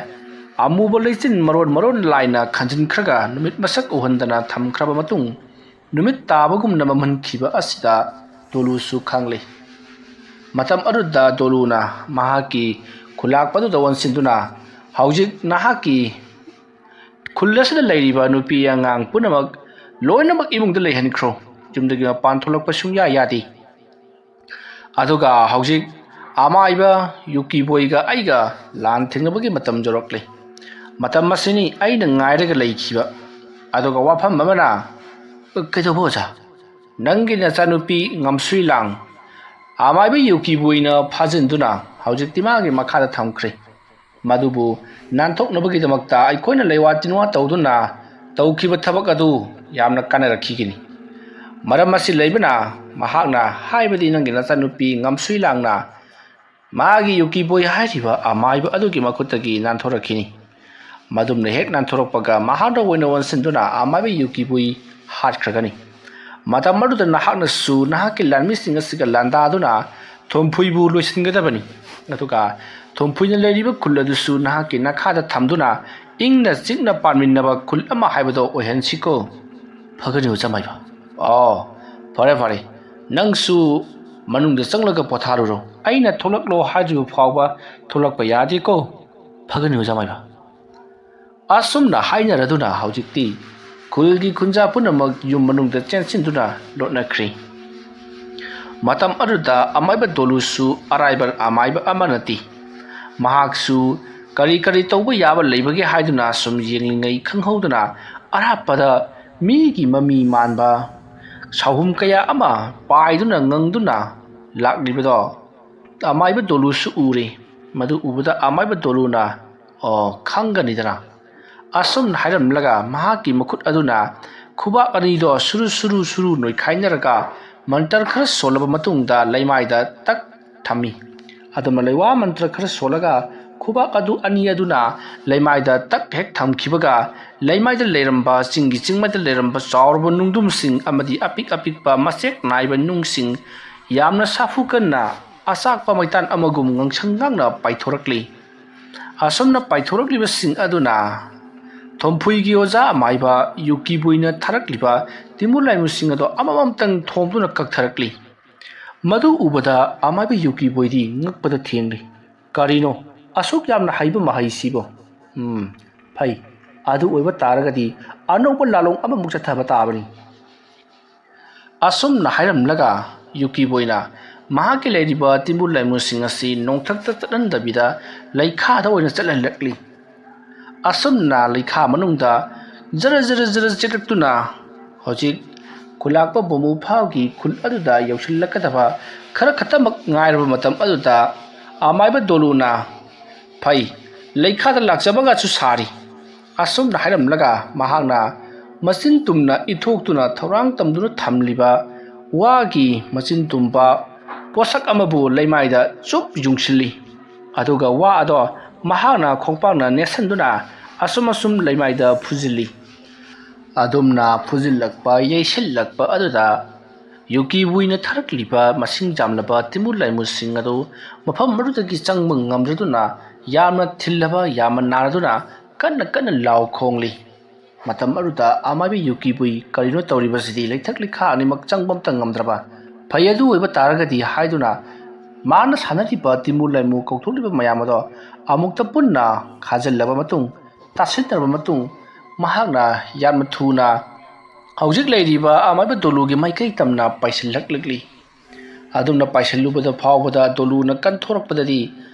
ꯑꯃꯨꯕ ꯂꯩꯆꯤꯟ ꯃꯔꯣꯟ ꯃꯔꯣꯟ ꯂꯥꯏꯅ ꯈꯟꯖꯤꯟꯈ꯭ꯔꯒ ꯅꯨꯃꯤꯠ ꯃꯁꯛ ꯎꯍꯟꯗꯅ ꯊꯝꯈ꯭ꯔꯕ ꯃꯇꯨꯡ, ꯅꯨꯃꯤꯠ ꯇꯥꯕꯒꯨꯝꯅ ꯃꯝꯍꯟꯈꯤꯕ ꯑꯁꯤꯗ ꯗꯣꯂꯨꯁꯨ ꯈꯪꯂꯤ꯫ ꯃꯇꯝ ꯑꯗꯨꯗ ꯗꯣꯂꯨꯅ ꯃꯍꯥꯛꯀꯤ ꯈꯨꯂꯥꯛꯄꯗꯨꯗ ꯑꯣꯟꯁꯤꯟꯗꯨꯅ, "ꯍꯧꯖꯤꯛ ꯅꯍꯥꯛꯀꯤ ꯈꯨꯜ ꯑꯁꯤꯗ ꯂꯩꯔꯤꯕ ꯅꯨꯄꯤ ꯑꯉꯥꯡ ꯄꯨꯝꯅꯃꯛ ꯂꯣꯏꯅꯃꯛ ꯏꯃꯨꯡꯗ ꯂꯩꯍꯟꯈ꯭ꯔꯣ꯫ ꯌꯨꯝꯗꯒꯤ ꯃꯄꯥꯟ ꯊꯣꯛꯂꯛꯄ ꯁꯨꯡꯌꯥ ꯌꯥꯗꯦ꯫ ꯑꯗꯨꯒ ꯍꯧꯖꯤꯛ ꯑꯃꯥꯏꯕ ꯌꯨꯀꯤꯕꯣꯏꯒ ꯑꯩꯒ ꯂꯥꯟ ꯊꯦꯡꯅꯕꯒꯤ ꯃꯇꯝ ꯌꯧꯔꯛꯂꯦ꯫ ꯃꯇꯝ ꯑꯁꯤꯅꯤ ꯑꯩꯅ ꯉꯥꯏꯔꯒ ꯂꯩꯈꯤꯕ꯫ ꯑꯗꯨꯒ ꯋꯥꯐꯝ ꯑꯃꯅ," "ꯀꯩꯗꯧꯕ, ꯑꯣꯖꯥ?" "ꯅꯪꯒꯤ ꯅꯆꯥꯅꯨꯄꯤ ꯉꯝꯁꯨꯏ ꯂꯥꯡ ꯑꯃꯥꯏꯕ ꯌꯨꯀꯤꯕꯣꯏꯅ ꯐꯥꯖꯤꯟꯗꯨꯅ ꯍꯧꯖꯤꯛꯇꯤ ꯃꯥꯒꯤ ꯃꯈꯥꯗ ꯊꯝꯈ꯭ꯔꯦ꯫ ꯃꯗꯨꯕꯨ ꯅꯥꯟꯊꯣꯛꯅꯕꯒꯤꯗꯃꯛꯇ ꯑꯩꯈꯣꯏꯅ ꯂꯩꯋꯥ ꯇꯤꯟꯋꯥ ꯇꯧꯗꯨꯅ ꯇꯧꯈꯤꯕ ꯊꯕꯛ ꯑꯗꯨ ꯌꯥꯝꯅ ꯀꯥꯟꯅꯔꯛꯈꯤꯒꯅꯤ꯫ ꯃꯔꯝ ꯑꯁꯤ ꯂꯩꯕꯅ ꯃꯍꯥꯛꯅ, ꯍꯥꯏꯕꯗꯤ ꯅꯪꯒꯤ ꯅꯆꯥꯅꯨꯄꯤ ꯉꯝꯁꯨꯏ ꯂꯥꯡꯅ ꯃꯥꯒꯤ ꯌꯨꯀꯤꯕꯣꯏ ꯍꯥꯏꯔꯤꯕ ꯑꯃꯥꯏꯕ ꯑꯗꯨꯒꯤ ꯃꯈꯨꯠꯇꯒꯤ ꯅꯥꯟꯊꯣꯔꯛꯈꯤꯅꯤ꯫ ꯃꯗꯨꯝꯅ ꯍꯦꯛ ꯅꯥꯟꯊꯣꯔꯛꯄꯒ ꯃꯍꯥꯛꯅ ꯑꯣꯏꯅ ꯑꯣꯟꯁꯤꯟꯗꯨꯅ ꯑꯃꯥꯏꯕ ꯌꯨꯀꯤꯕꯣꯏ ꯍꯥꯠꯈ꯭ꯔꯒꯅꯤ꯫ ꯃꯇꯝ ꯑꯗꯨꯗ ꯅꯍꯥꯛꯅꯁꯨ ꯅꯍꯥꯛꯀꯤ ꯂꯥꯟꯃꯤꯁꯤꯡ ꯑꯁꯤꯒ ꯂꯥꯟꯗꯥꯗꯨꯅ ꯊꯣꯝꯐꯨꯏꯕꯨ ꯂꯣꯏꯁꯤꯟꯒꯗꯕꯅꯤ꯫ ꯑꯗꯨꯒ ꯊꯣꯝꯐꯨꯏꯅ ꯂꯩꯔꯤꯕ ꯈꯨꯜ ꯑꯗꯨꯁꯨ ꯅꯍꯥꯛꯀꯤ ꯅꯈꯥꯗ ꯊꯝꯗꯨꯅ ꯏꯪꯅ ꯆꯤꯛꯅ ꯄꯥꯟꯃꯤꯟꯅꯕ ꯈꯨꯜ ꯑꯃ ꯍꯥꯏꯕꯗꯣ ꯑꯣꯏꯍꯟꯁꯤꯀꯣ꯫" "ꯐꯒꯅꯤ, ꯑꯣꯖꯥ ꯃꯥꯏꯕ꯫" "ꯑꯣ, ꯐꯔꯦ, ꯐꯔꯦ꯫ ꯅꯪꯁꯨ ꯃꯅꯨꯡꯗ ꯆꯪꯂꯒ ꯄꯣꯊꯥꯔꯨꯔꯣ꯫ ꯑꯩꯅ ꯊꯣꯛꯂꯛꯂꯣ ꯍꯥꯏꯗ꯭ꯔꯤꯕ ꯐꯥꯎꯕ ꯊꯣꯛꯂꯛꯄ ꯌꯥꯗꯦꯀꯣ꯫" "ꯐꯒꯅꯤ, ꯑꯣꯖꯥ ꯃꯥꯏꯕ꯫" ꯑꯁꯨꯝꯅ ꯍꯥꯏꯅꯔꯗꯨꯅ ꯍꯧꯖꯤꯛꯇꯤ ꯈꯨꯜꯒꯤ ꯈꯨꯟꯖꯥ ꯄꯨꯝꯅꯃꯛ ꯌꯨꯝ ꯃꯅꯨꯡꯗ ꯆꯦꯟꯁꯤꯟꯗꯨꯅ ꯂꯣꯠꯅꯈ꯭ꯔꯦ꯫ ꯃꯇꯝ ꯑꯗꯨꯗ ꯑꯃꯥꯏꯕ ꯗꯣꯂꯨꯁꯨ ꯑꯔꯥꯏꯕ ꯑꯃꯥꯏꯕ ꯑꯃ ꯅꯠꯇꯦ꯫ ꯃꯍꯥꯛꯁꯨ ꯀꯔꯤ ꯀꯔꯤ ꯇꯧꯕ ꯌꯥꯕ ꯂꯩꯕꯒꯦ ꯍꯥꯏꯗꯨꯅ ꯁꯨꯝ ꯌꯦꯡꯂꯤꯉꯩ ꯈꯪꯍꯧꯗꯅ ꯑꯔꯥꯞꯄꯗ ꯃꯤꯒꯤ ꯃꯃꯤ ꯃꯥꯟꯕ ꯁꯥꯍꯨꯝ ꯀꯌꯥ ꯑꯃ ꯄꯥꯏꯗꯨꯅ ꯉꯪꯗꯨꯅ ꯂꯥꯛꯂꯤꯕꯗꯣ ꯑꯃꯥꯏꯕ ꯗꯣꯂꯨꯁꯨ ꯎꯔꯦ꯫ ꯃꯗꯨ ꯎꯕꯗ ꯑꯃꯥꯏꯕ ꯗꯣꯂꯨꯅ, "ꯑꯣ, ꯈꯪꯒꯅꯤꯗꯅ," ꯑꯁꯨꯝꯅ ꯍꯥꯏꯔꯝꯂꯒ ꯃꯍꯥꯛꯀꯤ ꯃꯈꯨꯠ ꯑꯗꯨꯅ ꯈꯨꯕꯥꯛ ꯑꯅꯤꯗꯣ ꯁꯨꯔꯨ ꯁꯨꯔꯨ ꯁꯨꯔꯨ ꯅꯣꯏꯈꯥꯏꯅꯔꯒ ꯃꯟꯇꯔ ꯈꯔ ꯁꯣꯜꯂꯕ ꯃꯇꯨꯡꯗ ꯂꯩꯃꯥꯏꯗ ꯇꯛ ꯊꯝꯃꯤ꯫ ꯑꯗꯨꯝꯅ ꯂꯩꯋꯥ ꯃꯟꯇ꯭ꯔ ꯈꯔ ꯁꯣꯜꯂꯒ ꯈꯨꯕꯥꯛ ꯑꯗꯨ ꯑꯅꯤ ꯑꯗꯨꯅ ꯂꯩꯃꯥꯏꯗ ꯇꯛ ꯍꯦꯛ ꯊꯝꯈꯤꯕꯒ, ꯂꯩꯃꯥꯏꯗ ꯂꯩꯔꯝꯕ, ꯆꯤꯡꯒꯤ ꯆꯤꯡꯃꯥꯏꯗ ꯂꯩꯔꯝꯕ ꯆꯥꯎꯔꯕ ꯅꯨꯡꯗꯨꯝꯁꯤꯡ ꯑꯃꯗꯤ ꯑꯄꯤꯛ ꯑꯄꯤꯛꯄ ꯃꯆꯦꯛ ꯅꯥꯏꯕ ꯅꯨꯡꯁꯤꯡ ꯌꯥꯝꯅ ꯁꯥꯐꯨ ꯀꯟꯅ ꯑꯆꯥꯛꯄ ꯃꯩꯇꯥꯟ ꯑꯃꯒꯨꯝ ꯉꯥꯡꯁꯪ ꯉꯥꯡꯅ ꯄꯥꯏꯊꯣꯔꯛꯂꯤ꯫ ꯑꯁꯨꯝꯅ ꯄꯥꯏꯊꯣꯔꯛꯂꯤꯕꯁꯤꯡ ꯑꯗꯨꯅ ꯊꯣꯝꯐꯨꯏꯒꯤ ꯑꯣꯖꯥ ꯑꯃꯥꯏꯕ ꯌꯨꯀꯤꯕꯨꯏꯅ ꯊꯥꯔꯛꯂꯤꯕ ꯇꯤꯝꯕꯨꯔ ꯂꯥꯏꯃꯨꯁꯤꯡ ꯑꯗꯣ ꯑꯃꯃꯝꯇꯪ ꯊꯣꯝꯗꯨꯅ ꯀꯛꯊꯔꯛꯂꯤ꯫ ꯃꯗꯨ ꯎꯕꯗ ꯑꯃꯥꯏꯕ ꯌꯨꯀꯤꯕꯨꯏꯗꯤ ꯉꯛꯄꯗ ꯊꯦꯡꯂꯤ꯫ "ꯀꯔꯤꯅꯣ? ꯑꯁꯨꯛ ꯌꯥꯝꯅ ꯍꯩꯕ ꯃꯍꯩꯁꯤꯕꯨ? ꯎꯝ, ꯐꯩ꯫ ꯑꯗꯨ ꯑꯣꯏꯕ ꯇꯥꯔꯒꯗꯤ ꯑꯅꯧꯕ ꯂꯥꯂꯣꯡ ꯑꯃꯃꯨꯛ ꯆꯠꯊꯕ ꯇꯥꯕꯅꯤ"꯫ ꯑꯁꯨꯝꯅ ꯍꯥꯏꯔꯝꯂꯒ ꯌꯨꯀꯤꯕꯣꯏꯅ ꯃꯍꯥꯛꯀꯤ ꯂꯩꯔꯤꯕ ꯇꯤꯝꯕꯨꯔ ꯂꯥꯏꯃꯨꯁꯤꯡ ꯑꯁꯤ ꯅꯣꯡꯊꯛꯇ ꯆꯠꯍꯟꯗꯕꯤꯗ ꯂꯩꯈꯥꯗ ꯑꯣꯏꯅ ꯆꯠꯍꯜꯂꯛꯂꯤ꯫ ꯑꯁꯨꯝꯅ ꯂꯩꯈꯥ ꯃꯅꯨꯡꯗ ꯖꯔ ꯖꯔ ꯖꯔ ꯆꯦꯜꯂꯛꯇꯨꯅ ꯍꯧꯖꯤꯛ ꯈꯨꯂꯥꯛꯄ ꯕꯣꯃꯨ ꯐꯥꯎꯒꯤ ꯈꯨꯜ ꯑꯗꯨꯗ ꯌꯧꯁꯤꯜꯂꯛꯀꯗꯕ ꯈꯔ ꯈꯛꯇꯃꯛ ꯉꯥꯏꯔꯕ ꯃꯇꯝ ꯑꯗꯨꯗ ꯑꯃꯥꯏꯕ ꯗꯣꯂꯨꯅ, "ꯐꯩ, ꯂꯩꯈꯥꯗ ꯂꯥꯛꯆꯕꯒꯁꯨ ꯁꯥꯔꯤ"꯫ ꯑꯁꯨꯝꯅ ꯍꯥꯏꯔꯝꯂꯒ ꯃꯍꯥꯛꯅ ꯃꯆꯤꯟ ꯇꯨꯝꯅ ꯏꯊꯣꯛꯇꯨꯅ ꯊꯧꯔꯥꯡ ꯇꯝꯗꯨꯅ ꯊꯝꯂꯤꯕ ꯋꯥꯒꯤ ꯃꯆꯤꯟ ꯇꯨꯝꯕ ꯄꯣꯠꯁꯛ ꯑꯃꯕꯨ ꯂꯩꯃꯥꯏꯗ ꯆꯨꯞ ꯌꯨꯡꯁꯤꯜꯂꯤ꯫ ꯑꯗꯨꯒ ꯋꯥ ꯑꯗꯣ ꯃꯍꯥꯛꯅ ꯈꯣꯡꯄꯥꯛꯅ ꯅꯦꯠꯁꯟꯗꯨꯅ ꯑꯁꯨꯝ ꯑꯁꯨꯝ ꯂꯩꯃꯥꯏꯗ ꯐꯨꯖꯤꯜꯂꯤ꯫ ꯑꯗꯨꯝꯅ ꯐꯨꯖꯤꯜꯂꯛꯄ, ꯌꯩꯁꯤꯜꯂꯛꯄ ꯑꯗꯨꯗ ꯌꯨꯀꯤꯕꯨꯏꯅ ꯊꯥꯔꯛꯂꯤꯕ ꯃꯁꯤꯡ ꯌꯥꯝꯂꯕ ꯇꯤꯃꯨ ꯂꯥꯏꯃꯨꯁꯤꯡ ꯑꯗꯨ ꯃꯐꯝ ꯑꯗꯨꯗꯒꯤ ꯆꯪꯕ ꯉꯝꯗ꯭ꯔꯗꯨꯅ ꯌꯥꯝꯅ ꯊꯤꯜꯂꯕ, ꯌꯥꯝꯅ ꯅꯥꯔꯗꯨꯅ ꯀꯟꯅ ꯀꯟꯅ ꯂꯥꯎ ꯈꯣꯡꯂꯤ꯫ ꯃꯇꯝ ꯑꯗꯨꯗ ꯑꯃꯥꯏꯕꯤ ꯌꯨꯀꯤꯕꯨꯏ, "ꯀꯔꯤꯅꯣ ꯇꯧꯔꯤꯕꯁꯤꯗꯤ? ꯂꯩꯊꯛ ꯂꯩꯈꯥ ꯑꯅꯤꯃꯛ ꯆꯪꯕ ꯑꯃꯇ ꯉꯝꯗ꯭ꯔꯕ? ꯐꯩ, ꯑꯗꯨ ꯑꯣꯏꯕ ꯇꯥꯔꯒꯗꯤ" ꯍꯥꯏꯗꯨꯅ ꯃꯥꯅ ꯁꯥꯟꯅꯔꯤꯕ ꯇꯤꯃꯨ ꯂꯥꯏꯃꯨ ꯀꯧꯊꯣꯛꯂꯤꯕ ꯃꯌꯥꯝ ꯑꯗꯣ ꯑꯃꯨꯛꯇ ꯄꯨꯟꯅ ꯈꯥꯖꯤꯜꯂꯕ ꯃꯇꯨꯡ, ꯇꯥꯁꯤꯟꯅꯔꯕ ꯃꯇꯨꯡ, ꯃꯍꯥꯛꯅ ꯌꯥꯝꯅ ꯊꯨꯅ ꯍꯧꯖꯤꯛ ꯂꯩꯔꯤꯕ ꯑꯃꯥꯏꯕ ꯗꯣꯂꯨꯒꯤ ꯃꯥꯏꯀꯩ ꯇꯝꯅ ꯄꯥꯏꯁꯤꯜꯂꯛꯂꯛꯂꯤ꯫ ꯑꯗꯨꯝꯅ ꯄꯥꯏꯁꯤꯜꯂꯨꯕꯗ ꯐꯥꯎꯕꯗ ꯗꯣꯂꯨꯅ ꯀꯟꯊꯣꯔꯛꯄꯗꯗꯤ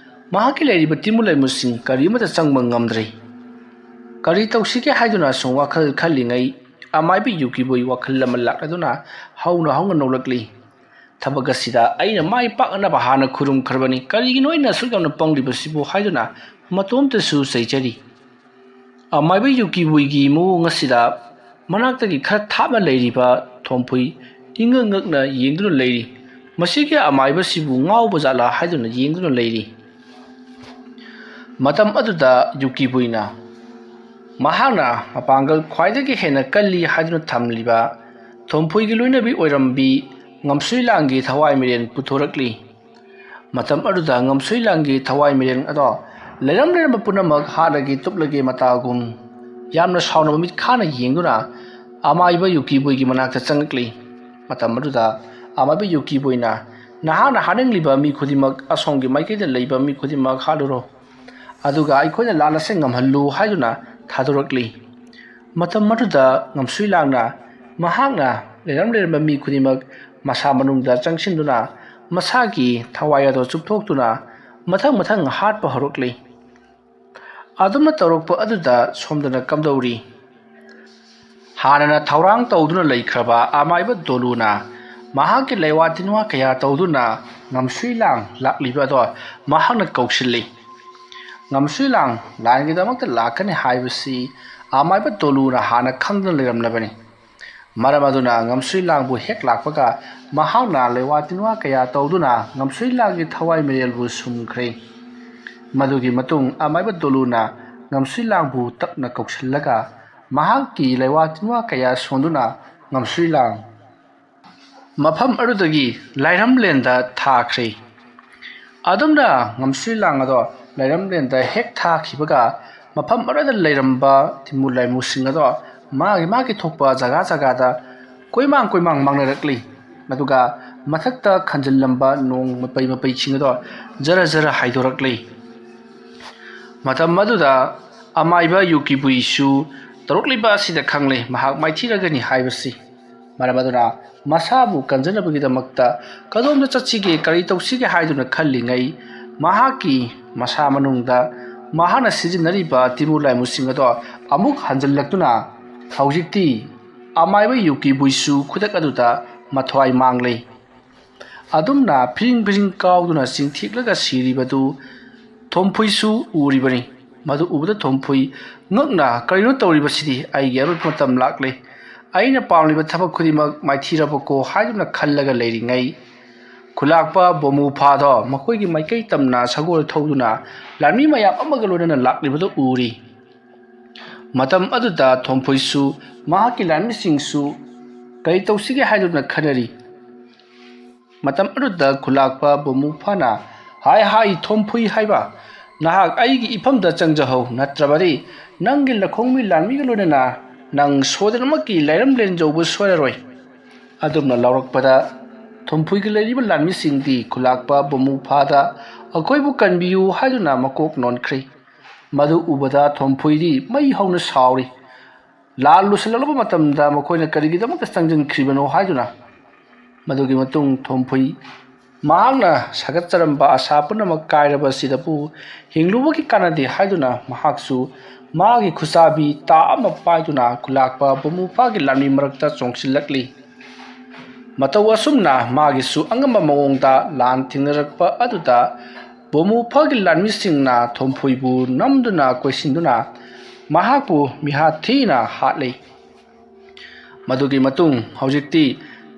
ꯃꯍꯥꯛꯀꯤ ꯂꯩꯔꯤꯕ ꯇꯤꯃꯨ ꯂꯩꯃꯨꯁꯤꯡ ꯀꯔꯤ ꯑꯃꯠꯇ ꯆꯪꯕ ꯉꯝꯗ꯭ꯔꯤ꯫ ꯀꯔꯤ ꯇꯧꯁꯤꯒꯦ ꯍꯥꯏꯗꯨꯅ ꯁꯨꯝ ꯋꯥꯈꯜ ꯈꯜꯂꯤꯉꯩ, ꯑꯃꯥꯏꯕꯤ ꯌꯨꯀꯤꯕꯨꯏ ꯋꯥꯈꯜ ꯑꯃ ꯂꯥꯛꯂꯗꯨꯅ ꯍꯧꯅ ꯍꯧꯅ ꯅꯣꯛꯂꯛꯂꯤ꯫ "ꯊꯕꯛ ꯑꯁꯤꯗ ꯑꯩꯅ ꯃꯥꯏ ꯄꯥꯛꯅꯅꯕ ꯍꯥꯟꯅ ꯈꯨꯔꯨꯝꯈ꯭ꯔꯕꯅꯤ, ꯀꯔꯤꯒꯤꯅꯣ ꯑꯩꯅ ꯑꯁꯨꯛ ꯌꯥꯝꯅ ꯄꯪꯂꯤꯕꯁꯤꯕꯨ?" ꯍꯥꯏꯗꯨꯅ ꯃꯇꯣꯝꯇꯁꯨ ꯆꯩꯖꯔꯤ꯫ ꯑꯃꯥꯏꯕ ꯌꯨꯀꯤꯕꯨꯏꯒꯤ ꯃꯑꯣꯡ ꯑꯁꯤꯗ ꯃꯅꯥꯛꯇꯒꯤ ꯈꯔ ꯊꯥꯞꯅ ꯂꯩꯔꯤꯕ ꯊꯣꯝꯐꯨꯏ ꯏꯉꯛ ꯉꯛꯅ ꯌꯦꯡꯗꯨꯅ ꯂꯩꯔꯤ꯫ "ꯃꯁꯤꯒꯤ ꯑꯃꯥꯏꯕꯁꯤꯕꯨ ꯉꯥꯎꯕ ꯖꯥꯠꯂꯥ?" ꯍꯥꯏꯗꯨꯅ ꯌꯦꯡꯗꯨꯅ ꯂꯩꯔꯤ꯫ ꯃꯇꯝ ꯑꯗꯨꯗ ꯌꯨꯀꯤꯕꯨꯏꯅ ꯃꯍꯥꯛꯅ ꯃꯄꯥꯡꯒꯜ ꯈ꯭ꯋꯥꯏꯗꯒꯤ ꯍꯦꯟꯅ ꯀꯜꯂꯤ ꯍꯥꯏꯗꯨꯅ ꯊꯝꯂꯤꯕ ꯊꯣꯝꯐꯨꯏꯒꯤ ꯂꯣꯏꯅꯕꯤ ꯑꯣꯏꯔꯝꯕꯤ ꯉꯝꯁꯨꯏꯂꯥꯡꯒꯤ ꯊꯋꯥꯏ ꯃꯤꯔꯦꯟ ꯄꯨꯊꯣꯔꯛꯂꯤ꯫ ꯃꯇꯝ ꯑꯗꯨꯗ ꯉꯝꯁꯨꯏꯂꯥꯡꯒꯤ ꯊꯋꯥꯏ ꯃꯤꯔꯦꯟ ꯑꯗꯣ ꯂꯩꯔꯝ ꯂꯩꯔꯝꯕ ꯄꯨꯝꯅꯃꯛ ꯍꯥꯠꯂꯒꯦ ꯇꯨꯞꯂꯒꯦ ꯃꯇꯥꯒꯨꯝ ꯌꯥꯝꯅ ꯁꯥꯎꯅꯕ ꯃꯤꯠꯈꯥꯅ ꯌꯦꯡꯗꯨꯅ ꯑꯃꯥꯏꯕ ꯌꯨꯀꯤꯕꯨꯏꯒꯤ ꯃꯅꯥꯛꯇ ꯆꯪꯂꯛꯂꯤ꯫ ꯃꯇꯝ ꯑꯗꯨꯗ ꯑꯃꯥꯏꯕ ꯌꯨꯀꯤꯕꯨꯏꯅ, "ꯅꯍꯥꯛꯅ ꯍꯥꯠꯅꯤꯡꯂꯤꯕ ꯃꯤ ꯈꯨꯗꯤꯡꯃꯛ ꯑꯁꯣꯝꯒꯤ ꯃꯥꯏꯀꯩꯗ ꯂꯩꯕ ꯃꯤ ꯈꯨꯗꯤꯡꯃꯛ ꯍꯥꯠꯂꯨꯔꯣ, ꯑꯗꯨꯒ ꯑꯩꯈꯣꯏꯅ ꯂꯥꯟ ꯑꯁꯤ ꯉꯝꯍꯜꯂꯨ" ꯍꯥꯏꯗꯨꯅ ꯊꯥꯗꯣꯔꯛꯂꯤ꯫ ꯃꯇꯝ ꯑꯗꯨꯗ ꯉꯝꯁꯨꯏꯂꯥꯡꯅ ꯃꯍꯥꯛꯅ ꯂꯩꯔꯝ ꯂꯩꯔꯝꯕ ꯃꯤ ꯈꯨꯗꯤꯡꯃꯛ ꯃꯁꯥ ꯃꯅꯨꯡꯗ ꯆꯪꯁꯤꯟꯗꯨꯅ ꯃꯁꯥꯒꯤ ꯊꯋꯥꯏ ꯑꯗꯨ ꯆꯨꯞꯊꯣꯛꯇꯨꯅ ꯃꯊꯪ ꯃꯊꯪ ꯍꯥꯠꯄ ꯍꯧꯔꯛꯂꯤ꯫ ꯑꯗꯨꯝꯅ ꯇꯧꯔꯛꯄ ꯑꯗꯨꯗ ꯁꯣꯝꯗꯅ ꯀꯝꯗꯧꯔꯤ? ꯍꯥꯟꯅꯅ ꯊꯧꯔꯥꯡ ꯇꯧꯗꯨꯅ ꯂꯩꯈ꯭ꯔꯕ ꯑꯃꯥꯏꯕ ꯗꯣꯂꯨꯅ ꯃꯍꯥꯛꯀꯤ ꯂꯩꯋꯥ ꯇꯤꯟꯋꯥ ꯀꯌꯥ ꯇꯧꯗꯨꯅ ꯉꯝꯁꯨꯏ ꯂꯥꯡ ꯂꯥꯛꯂꯤꯕ ꯑꯗꯣ ꯃꯍꯥꯛꯅ ꯀꯧꯁꯤꯜꯂꯤ꯫ ꯉꯝꯁꯨꯏ ꯂꯥꯡ ꯂꯥꯟꯒꯤꯗꯃꯛꯇ ꯂꯥꯛꯀꯅꯤ ꯍꯥꯏꯕꯁꯤ ꯑꯃꯥꯏꯕ ꯗꯣꯂꯨꯅ ꯍꯥꯟꯅ ꯈꯪꯗꯨꯅ ꯂꯩꯔꯝꯂꯕꯅꯤ꯫ ꯃꯔꯝ ꯑꯗꯨꯅ ꯉꯝꯁꯨꯏ ꯂꯥꯡꯕꯨ ꯍꯦꯛ ꯂꯥꯛꯄꯒ ꯃꯍꯥꯛꯅ ꯂꯩꯋꯥ ꯇꯤꯟꯋꯥ ꯀꯌꯥ ꯇꯧꯗꯨꯅ ꯉꯝꯁꯨꯏ ꯂꯥꯡꯒꯤ ꯊꯋꯥꯏ ꯃꯤꯔꯦꯜꯕꯨ ꯁꯨꯝꯈ꯭ꯔꯦ꯫ ꯃꯗꯨꯒꯤ ꯃꯇꯨꯡ ꯑꯃꯥꯏꯕ ꯗꯣꯂꯨꯅ ꯉꯝꯁꯨꯏ ꯂꯥꯡꯕꯨ ꯇꯞꯅ ꯀꯧꯁꯤꯜꯂꯒ ꯃꯍꯥꯛꯀꯤ ꯂꯩꯋꯥ ꯇꯤꯟꯋꯥ ꯀꯌꯥ ꯁꯣꯟꯗꯨꯅ ꯉꯝꯁꯨꯏ ꯂꯥꯡ ꯃꯐꯝ ꯑꯗꯨꯗꯒꯤ ꯂꯥꯏꯔꯝꯂꯦꯟꯗ ꯊꯥꯈ꯭ꯔꯦ꯫ ꯑꯗꯨꯝꯅ ꯉꯝꯁꯨꯏ ꯂꯥꯡ ꯑꯗꯣ ꯂꯥꯏꯔꯝꯂꯦꯟꯗ ꯍꯦꯛ ꯊꯥꯈꯤꯕꯒ ꯃꯐꯝ ꯑꯗꯨꯗ ꯂꯩꯔꯝꯕ ꯇꯤꯃꯨ ꯂꯥꯏꯃꯨꯁꯤꯡ ꯑꯗꯣ ꯃꯥꯒꯤ ꯃꯥꯒꯤ ꯊꯣꯛꯄ ꯖꯒꯥ ꯖꯒꯥꯗ ꯀꯣꯏꯃꯥꯡ ꯀꯣꯏꯃꯥꯡ ꯃꯥꯡꯅꯔꯛꯂꯤ꯫ ꯑꯗꯨꯒ ꯃꯊꯛꯇ ꯈꯟꯖꯤꯜꯂꯝꯕ ꯅꯣꯡ ꯃꯄꯩ ꯃꯄꯩꯁꯤꯡ ꯑꯗꯣ ꯖꯔ ꯖꯔ ꯍꯥꯏꯗꯣꯔꯛꯂꯤ꯫ ꯃꯇꯝ ꯑꯗꯨꯗ ꯑꯃꯥꯏꯕ ꯌꯨꯀꯤꯕꯨꯏꯁꯨ ꯇꯧꯔꯛꯂꯤꯕ ꯑꯁꯤꯗ ꯈꯪꯂꯦ ꯃꯍꯥꯛ ꯃꯥꯏꯊꯤꯔꯒꯅꯤ ꯍꯥꯏꯕꯁꯤ꯫ ꯃꯔꯝ ꯑꯗꯨꯅ ꯃꯁꯥꯕꯨ ꯀꯟꯖꯅꯕꯒꯤꯗꯃꯛꯇ ꯀꯗꯣꯝꯗ ꯆꯠꯁꯤꯒꯦ, ꯀꯔꯤ ꯇꯧꯁꯤꯒꯦ ꯍꯥꯏꯗꯨꯅ ꯈꯜꯂꯤꯉꯩ ꯃꯍꯥꯛꯀꯤ ꯃꯁꯥ ꯃꯅꯨꯡꯗ ꯃꯍꯥꯛꯅ ꯁꯤꯖꯤꯟꯅꯔꯤꯕ ꯇꯤꯃꯨ ꯂꯥꯏꯃꯨꯁꯤꯡ ꯑꯗꯣ ꯑꯃꯨꯛ ꯍꯟꯖꯤꯜꯂꯛꯇꯨꯅ ꯍꯧꯖꯤꯛꯇꯤ ꯑꯃꯥꯏꯕ ꯌꯨꯀꯤꯕꯨꯏꯁꯨ ꯈꯨꯗꯛ ꯑꯗꯨꯗ ꯃꯊ꯭ꯋꯥꯏ ꯃꯥꯡꯂꯦ꯫ ꯑꯗꯨꯝꯅ ꯐꯤꯔꯤꯡ ꯐꯤꯔꯤꯡ ꯀꯥꯎꯗꯨꯅ ꯆꯤꯡꯊꯤꯛꯂꯒ ꯁꯤꯔꯤꯕꯗꯨ ꯊꯣꯝꯐꯨꯏꯁꯨ ꯎꯔꯤꯕꯅꯤ꯫ ꯃꯗꯨ ꯎꯕꯗ ꯊꯣꯝꯐꯨꯏ ꯉꯛꯅ, "ꯀꯔꯤꯅꯣ ꯇꯧꯔꯤꯕꯁꯤꯗꯤ? ꯑꯩꯒꯤ ꯑꯔꯣꯏꯕ ꯃꯇꯝ ꯂꯥꯛꯂꯦ꯫ ꯑꯩꯅ ꯄꯥꯝꯂꯤꯕ ꯊꯕꯛ ꯈꯨꯗꯤꯡꯃꯛ ꯃꯥꯏꯊꯤꯔꯕꯀꯣ?" ꯍꯥꯏꯗꯨꯅ ꯈꯜꯂꯒ ꯂꯩꯔꯤꯉꯩ ꯈꯨꯂꯥꯛꯄ ꯕꯣꯃꯨ ꯐꯥꯗꯣ ꯃꯈꯣꯏꯒꯤ ꯃꯥꯏꯀꯩ ꯇꯝꯅ ꯁꯒꯣꯜ ꯊꯧꯗꯨꯅ ꯂꯥꯟꯃꯤ ꯃꯌꯥꯝ ꯑꯃꯒ ꯂꯣꯏꯅꯅ ꯂꯥꯛꯂꯤꯕꯗꯨ ꯎꯔꯤ꯫ ꯃꯇꯝ ꯑꯗꯨꯗ ꯊꯣꯝꯐꯨꯏꯁꯨ ꯃꯍꯥꯛꯀꯤ ꯂꯥꯟꯃꯤꯁꯤꯡꯁꯨ ꯀꯔꯤ ꯇꯧꯁꯤꯒꯦ ꯍꯥꯏꯗꯨꯅ ꯈꯟꯅꯔꯤ꯫ ꯃꯇꯝ ꯑꯗꯨꯗ ꯈꯨꯂꯥꯛꯄ ꯕꯣꯃꯨ ꯐꯥꯅ, "ꯍꯥꯏ ꯍꯥꯏ ꯊꯣꯝꯐꯨꯏ ꯍꯥꯏꯕ, ꯅꯍꯥꯛ ꯑꯩꯒꯤ ꯏꯐꯝꯗ ꯆꯪꯖꯍꯧ, ꯅꯠꯇ꯭ꯔꯕꯗꯤ ꯅꯪꯒꯤ ꯂꯈꯣꯡꯃꯤ ꯂꯥꯟꯃꯤꯒ ꯂꯣꯏꯅꯅ ꯅꯪ ꯁꯣꯏꯗꯅꯃꯛꯀꯤ ꯂꯥꯏꯔꯝꯂꯦꯟ ꯌꯧꯕ ꯁꯣꯏꯔꯔꯣꯏ"꯫ ꯑꯗꯨꯝꯅ ꯂꯥꯎꯔꯛꯄꯗ ꯊꯣꯝꯐꯨꯏꯒ ꯂꯩꯔꯤꯕ ꯂꯥꯟꯃꯤꯁꯤꯡꯗꯤ ꯈꯨꯂꯥꯛꯄ ꯕꯣꯃꯨ ꯐꯥꯗ "ꯑꯩꯈꯣꯏꯕꯨ ꯀꯟꯕꯤꯌꯨ" ꯍꯥꯏꯗꯨꯅ ꯃꯀꯣꯛ ꯅꯣꯟꯈ꯭ꯔꯦ꯫ ꯃꯗꯨ ꯎꯕꯗ ꯊꯣꯝꯐꯨꯏꯗꯤ ꯃꯩ ꯍꯧꯅ ꯁꯥꯎꯔꯤ꯫ ꯂꯥꯟ ꯂꯣꯏꯁꯤꯜꯂꯛꯂꯕ ꯃꯇꯝꯗ ꯃꯈꯣꯏꯅ ꯀꯔꯤꯒꯤꯗꯃꯛꯇ ꯆꯪꯁꯤꯟꯈ꯭ꯔꯤꯕꯅꯣ ꯍꯥꯏꯗꯨꯅ꯫ ꯃꯗꯨꯒꯤ ꯃꯇꯨꯡ ꯊꯣꯝꯐꯨꯏ ꯃꯍꯥꯛꯅ ꯁꯥꯒꯠꯆꯔꯝꯕ ꯑꯁꯥ ꯄꯨꯝꯅꯃꯛ ꯀꯥꯏꯔꯕ ꯑꯁꯤꯗꯕꯨ ꯍꯤꯡꯂꯨꯕꯒꯤ ꯀꯥꯟꯅꯗꯦ ꯍꯥꯏꯗꯨꯅ ꯃꯍꯥꯛꯁꯨ ꯃꯥꯒꯤ ꯈꯨꯁꯥꯕꯤ ꯇꯥ ꯑꯃ ꯄꯥꯏꯗꯨꯅ ꯈꯨꯂꯥꯛꯄ ꯕꯣꯃꯨꯐꯥꯒꯤ ꯂꯥꯟꯃꯤ ꯃꯔꯛꯇ ꯆꯣꯡꯁꯤꯜꯂꯛꯂꯤ꯫ ꯃꯇꯧ ꯑꯁꯨꯝꯅ ꯃꯥꯒꯤꯁꯨ ꯑꯉꯝꯕ ꯃꯑꯣꯡꯗ ꯂꯥꯟ ꯊꯦꯡꯅꯔꯛꯄ ꯑꯗꯨꯗ ꯕꯣꯃꯨꯐꯥꯒꯤ ꯂꯥꯟꯃꯤꯁꯤꯡꯅ ꯊꯣꯝꯐꯨꯏꯕꯨ ꯅꯝꯗꯨꯅ ꯀꯣꯏꯁꯤꯟꯗꯨꯅ ꯃꯍꯥꯛꯄꯨ ꯃꯤꯍꯥꯠ ꯊꯤꯅ ꯍꯥꯠꯂꯤ꯫ ꯃꯗꯨꯒꯤ ꯃꯇꯨꯡ ꯍꯧꯖꯤꯛꯇꯤ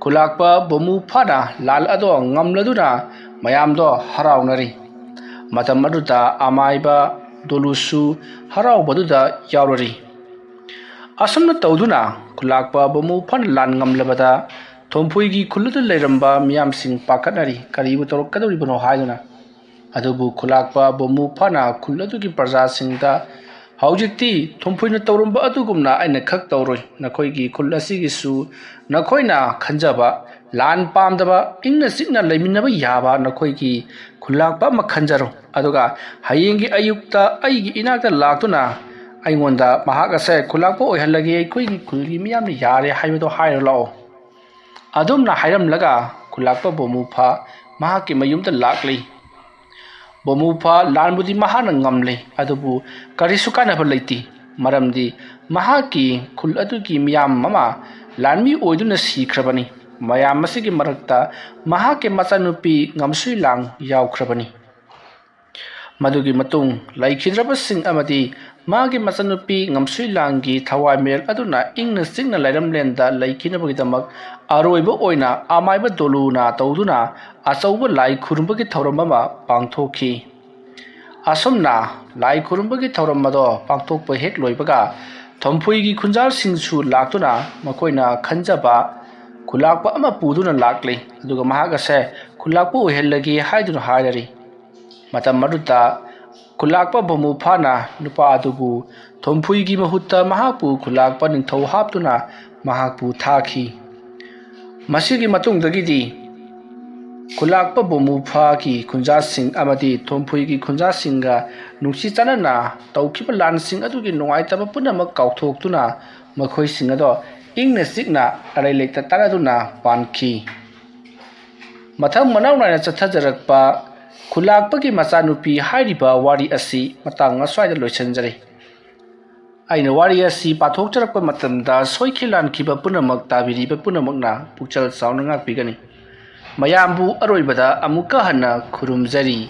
ꯈꯨꯂꯥꯛꯄ ꯕꯣꯃꯨ ꯐꯥꯅ ꯂꯥꯟ ꯑꯗꯣ ꯉꯝꯂꯗꯨꯅ ꯃꯌꯥꯝꯗꯣ ꯍꯔꯥꯎꯅꯔꯤ꯫ ꯃꯇꯝ ꯑꯗꯨꯗ ꯑꯃꯥꯏꯕ ꯗꯣꯂꯨꯁꯨ ꯍꯔꯥꯎꯕꯗꯨꯗ ꯌꯥꯎꯔꯔꯤ꯫ ꯑꯁꯨꯝꯅ ꯇꯧꯗꯨꯅ ꯈꯨꯂꯥꯛꯄ ꯕꯣꯃꯨ ꯐꯥꯅ ꯂꯥꯟ ꯉꯝꯂꯕꯗ ꯊꯣꯝꯐꯨꯏꯒꯤ ꯈꯨꯜ ꯑꯗꯨ ꯂꯩꯔꯝꯕ ꯃꯤꯌꯥꯝꯁꯤꯡ ꯄꯥꯈꯠꯅꯔꯤ, ꯀꯔꯤꯕꯨ ꯇꯧꯔꯛꯀꯗꯧꯔꯤꯕꯅꯣ ꯍꯥꯏꯗꯨꯅ꯫ ꯑꯗꯨꯕꯨ ꯈꯨꯂꯥꯛꯄ ꯕꯣꯃꯨ ꯐꯥꯅ ꯈꯨꯜ ꯑꯗꯨꯒꯤ ꯄ꯭ꯔꯖꯥꯁꯤꯡꯗ, "ꯍꯧꯖꯤꯛꯇꯤ ꯊꯣꯝꯐꯨꯏꯅ ꯇꯧꯔꯝꯕ ꯑꯗꯨꯒꯨꯝꯅ ꯑꯩꯅ ꯈꯛ ꯇꯧꯔꯣꯏ꯫ ꯅꯈꯣꯏꯒꯤ ꯈꯨꯜ ꯑꯁꯤꯒꯤꯁꯨ ꯅꯈꯣꯏꯅ ꯈꯟꯖꯕ, ꯂꯥꯟ ꯄꯥꯝꯗꯕ, ꯏꯪꯅ ꯆꯤꯛꯅ ꯂꯩꯃꯤꯟꯅꯕ ꯌꯥꯕ ꯅꯈꯣꯏꯒꯤ ꯈꯨꯂꯥꯛꯄ ꯑꯃ ꯈꯟꯖꯔꯣ꯫ ꯑꯗꯨꯒ ꯍꯌꯦꯡꯒꯤ ꯑꯌꯨꯛꯇ ꯑꯩꯒꯤ ꯏꯅꯥꯛꯇ ꯂꯥꯛꯇꯨꯅ ꯑꯩꯉꯣꯟꯗ ꯃꯍꯥꯛ ꯑꯁꯦ ꯈꯨꯂꯥꯛꯄ ꯑꯣꯏꯍꯜꯂꯒꯦ, ꯑꯩꯈꯣꯏꯒꯤ ꯈꯨꯜꯒꯤ ꯃꯤꯌꯥꯝꯅ ꯌꯥꯔꯦ ꯍꯥꯏꯕꯗꯣ ꯍꯥꯏꯔꯣ ꯂꯥꯛꯑꯣ"꯫ ꯑꯗꯨꯝꯅ ꯍꯥꯏꯔꯝꯂꯒ ꯈꯨꯂꯥꯛꯄ ꯕꯣꯃꯨꯐꯥ ꯃꯍꯥꯛꯀꯤ ꯃꯌꯨꯝꯗ ꯂꯥꯛꯂꯤ꯫ ꯕꯣꯃꯨꯐꯥ ꯂꯥꯟꯕꯨꯗꯤ ꯃꯍꯥꯛꯅ ꯉꯝꯂꯦ, ꯑꯗꯨꯕꯨ ꯀꯔꯤꯁꯨ ꯀꯥꯟꯅꯕ ꯂꯩꯇꯦ, ꯃꯔꯝꯗꯤ ꯃꯍꯥꯛꯀꯤ ꯈꯨꯜ ꯑꯗꯨꯒꯤ ꯃꯤꯌꯥꯝ ꯑꯃ ꯂꯥꯟꯃꯤ ꯑꯣꯏꯗꯨꯅ ꯁꯤꯈ꯭ꯔꯕꯅꯤ꯫ ꯃꯌꯥꯝ ꯑꯁꯤꯒꯤ ꯃꯔꯛꯇ ꯃꯍꯥꯛꯀꯤ ꯃꯆꯥꯅꯨꯄꯤ ꯉꯝꯁꯨꯏ ꯂꯥꯡ ꯌꯥꯎꯈ꯭ꯔꯕꯅꯤ꯫ ꯃꯗꯨꯒꯤ ꯃꯇꯨꯡ ꯂꯩꯈꯤꯗ꯭ꯔꯕꯁꯤꯡ ꯑꯃꯗꯤ ꯃꯥꯒꯤ ꯃꯆꯟꯅꯨꯄꯤ ꯉꯝꯁꯨꯏꯂꯥꯡꯒꯤ ꯊꯋꯥꯏ ꯃꯤꯔꯦꯜ ꯑꯗꯨꯅ ꯏꯪꯅ ꯆꯤꯛꯅ ꯂꯩꯔꯝꯂꯦꯟꯗ ꯂꯩꯈꯤꯅꯕꯒꯤꯗꯃꯛ ꯑꯔꯣꯏꯕ ꯑꯣꯏꯅ ꯑꯃꯥꯏꯕ ꯗꯣꯂꯨꯅ ꯇꯧꯗꯨꯅ ꯑꯆꯧꯕ ꯂꯥꯏ ꯈꯨꯔꯨꯝꯕꯒꯤ ꯊꯧꯔꯝ ꯑꯃ ꯄꯥꯡꯊꯣꯛꯈꯤ꯫ ꯑꯁꯨꯝꯅ ꯂꯥꯏ ꯈꯨꯔꯨꯝꯕꯒꯤ ꯊꯧꯔꯝ ꯑꯗꯣ ꯄꯥꯡꯊꯣꯛꯄ ꯍꯦꯛ ꯂꯣꯏꯕꯒ ꯊꯣꯝꯐꯨꯏꯒꯤ ꯈꯨꯟꯖꯥꯁꯤꯡꯁꯨ ꯂꯥꯛꯇꯨꯅ ꯃꯈꯣꯏꯅ ꯈꯟꯖꯕ ꯈꯨꯂꯥꯛꯄ ꯑꯃ ꯄꯨꯗꯨꯅ ꯂꯥꯛꯂꯤ꯫ ꯑꯗꯨꯒ ꯃꯍꯥꯛ ꯑꯁꯦ ꯈꯨꯂꯥꯛꯄ ꯑꯣꯏꯍꯜꯂꯒꯦ ꯍꯥꯏꯗꯨꯅ ꯍꯥꯏꯔꯔꯤ꯫ ꯃꯇꯝ ꯑꯗꯨꯗ ꯈꯨꯂꯥꯛꯄ ꯕꯣꯃꯨꯐꯥꯅ ꯅꯨꯄꯥ ꯑꯗꯨꯕꯨ ꯊꯣꯝꯐꯨꯏꯒꯤ ꯃꯍꯨꯠꯇ ꯃꯍꯥꯛꯄꯨ ꯈꯨꯂꯥꯛꯄ ꯅꯤꯡꯊꯧ ꯍꯥꯞꯇꯨꯅ ꯃꯍꯥꯛꯄꯨ ꯊꯥꯈꯤ꯫ ꯃꯁꯤꯒꯤ ꯃꯇꯨꯡꯗꯒꯤꯗꯤ ꯈꯨꯂꯥꯛꯄ ꯕꯣꯃꯨꯐꯥꯒꯤ ꯈꯨꯟꯖꯥꯁꯤꯡ ꯑꯃꯗꯤ ꯊꯣꯝꯐꯨꯏꯒꯤ ꯈꯨꯟꯖꯥꯁꯤꯡꯒ ꯅꯨꯡꯁꯤ ꯆꯥꯟꯅꯅ ꯇꯧꯈꯤꯕ ꯂꯥꯟꯁꯤꯡ ꯑꯗꯨꯒꯤ ꯅꯨꯡꯉꯥꯏꯇꯕ ꯄꯨꯝꯅꯃꯛ ꯀꯥꯎꯊꯣꯛꯇꯨꯅ ꯃꯈꯣꯏꯁꯤꯡ ꯑꯗꯣ ꯏꯪꯅ ꯆꯤꯛꯅ ꯑꯔꯩ ꯂꯩꯇ ꯇꯥꯟꯅꯗꯨꯅ ꯄꯥꯟꯈꯤ꯫ ꯃꯊꯪ ꯃꯅꯥꯎ ꯅꯥꯏꯅ ꯆꯠꯊꯖꯔꯛꯄ ꯈꯨꯂꯥꯛꯄꯒꯤ ꯃꯆꯥꯅꯨꯄꯤ ꯍꯥꯏꯔꯤꯕ ꯋꯥꯔꯤ ꯑꯁꯤ ꯃꯇꯥꯡ ꯑꯁ꯭ꯋꯥꯏꯗ ꯂꯣꯏꯁꯤꯟꯖꯔꯦ꯫ ꯑꯩꯅ ꯋꯥꯔꯤ ꯑꯁꯤ ꯄꯥꯊꯣꯛꯆꯔꯛꯄ ꯃꯇꯝꯗ ꯁꯣꯏꯈꯤ ꯂꯥꯟꯈꯤꯕ ꯄꯨꯝꯅꯃꯛ ꯇꯥꯕꯤꯔꯤꯕ ꯄꯨꯝꯅꯃꯛꯅ ꯄꯨꯛꯆꯦꯜ ꯆꯥꯎꯅ ꯉꯥꯛꯄꯤꯒꯅꯤ꯫ ꯃꯌꯥꯝꯕꯨ ꯑꯔꯣꯏꯕꯗ ꯑꯃꯨꯛꯀ ꯍꯟꯅ ꯈꯨꯔꯨꯝꯖꯔꯤ꯫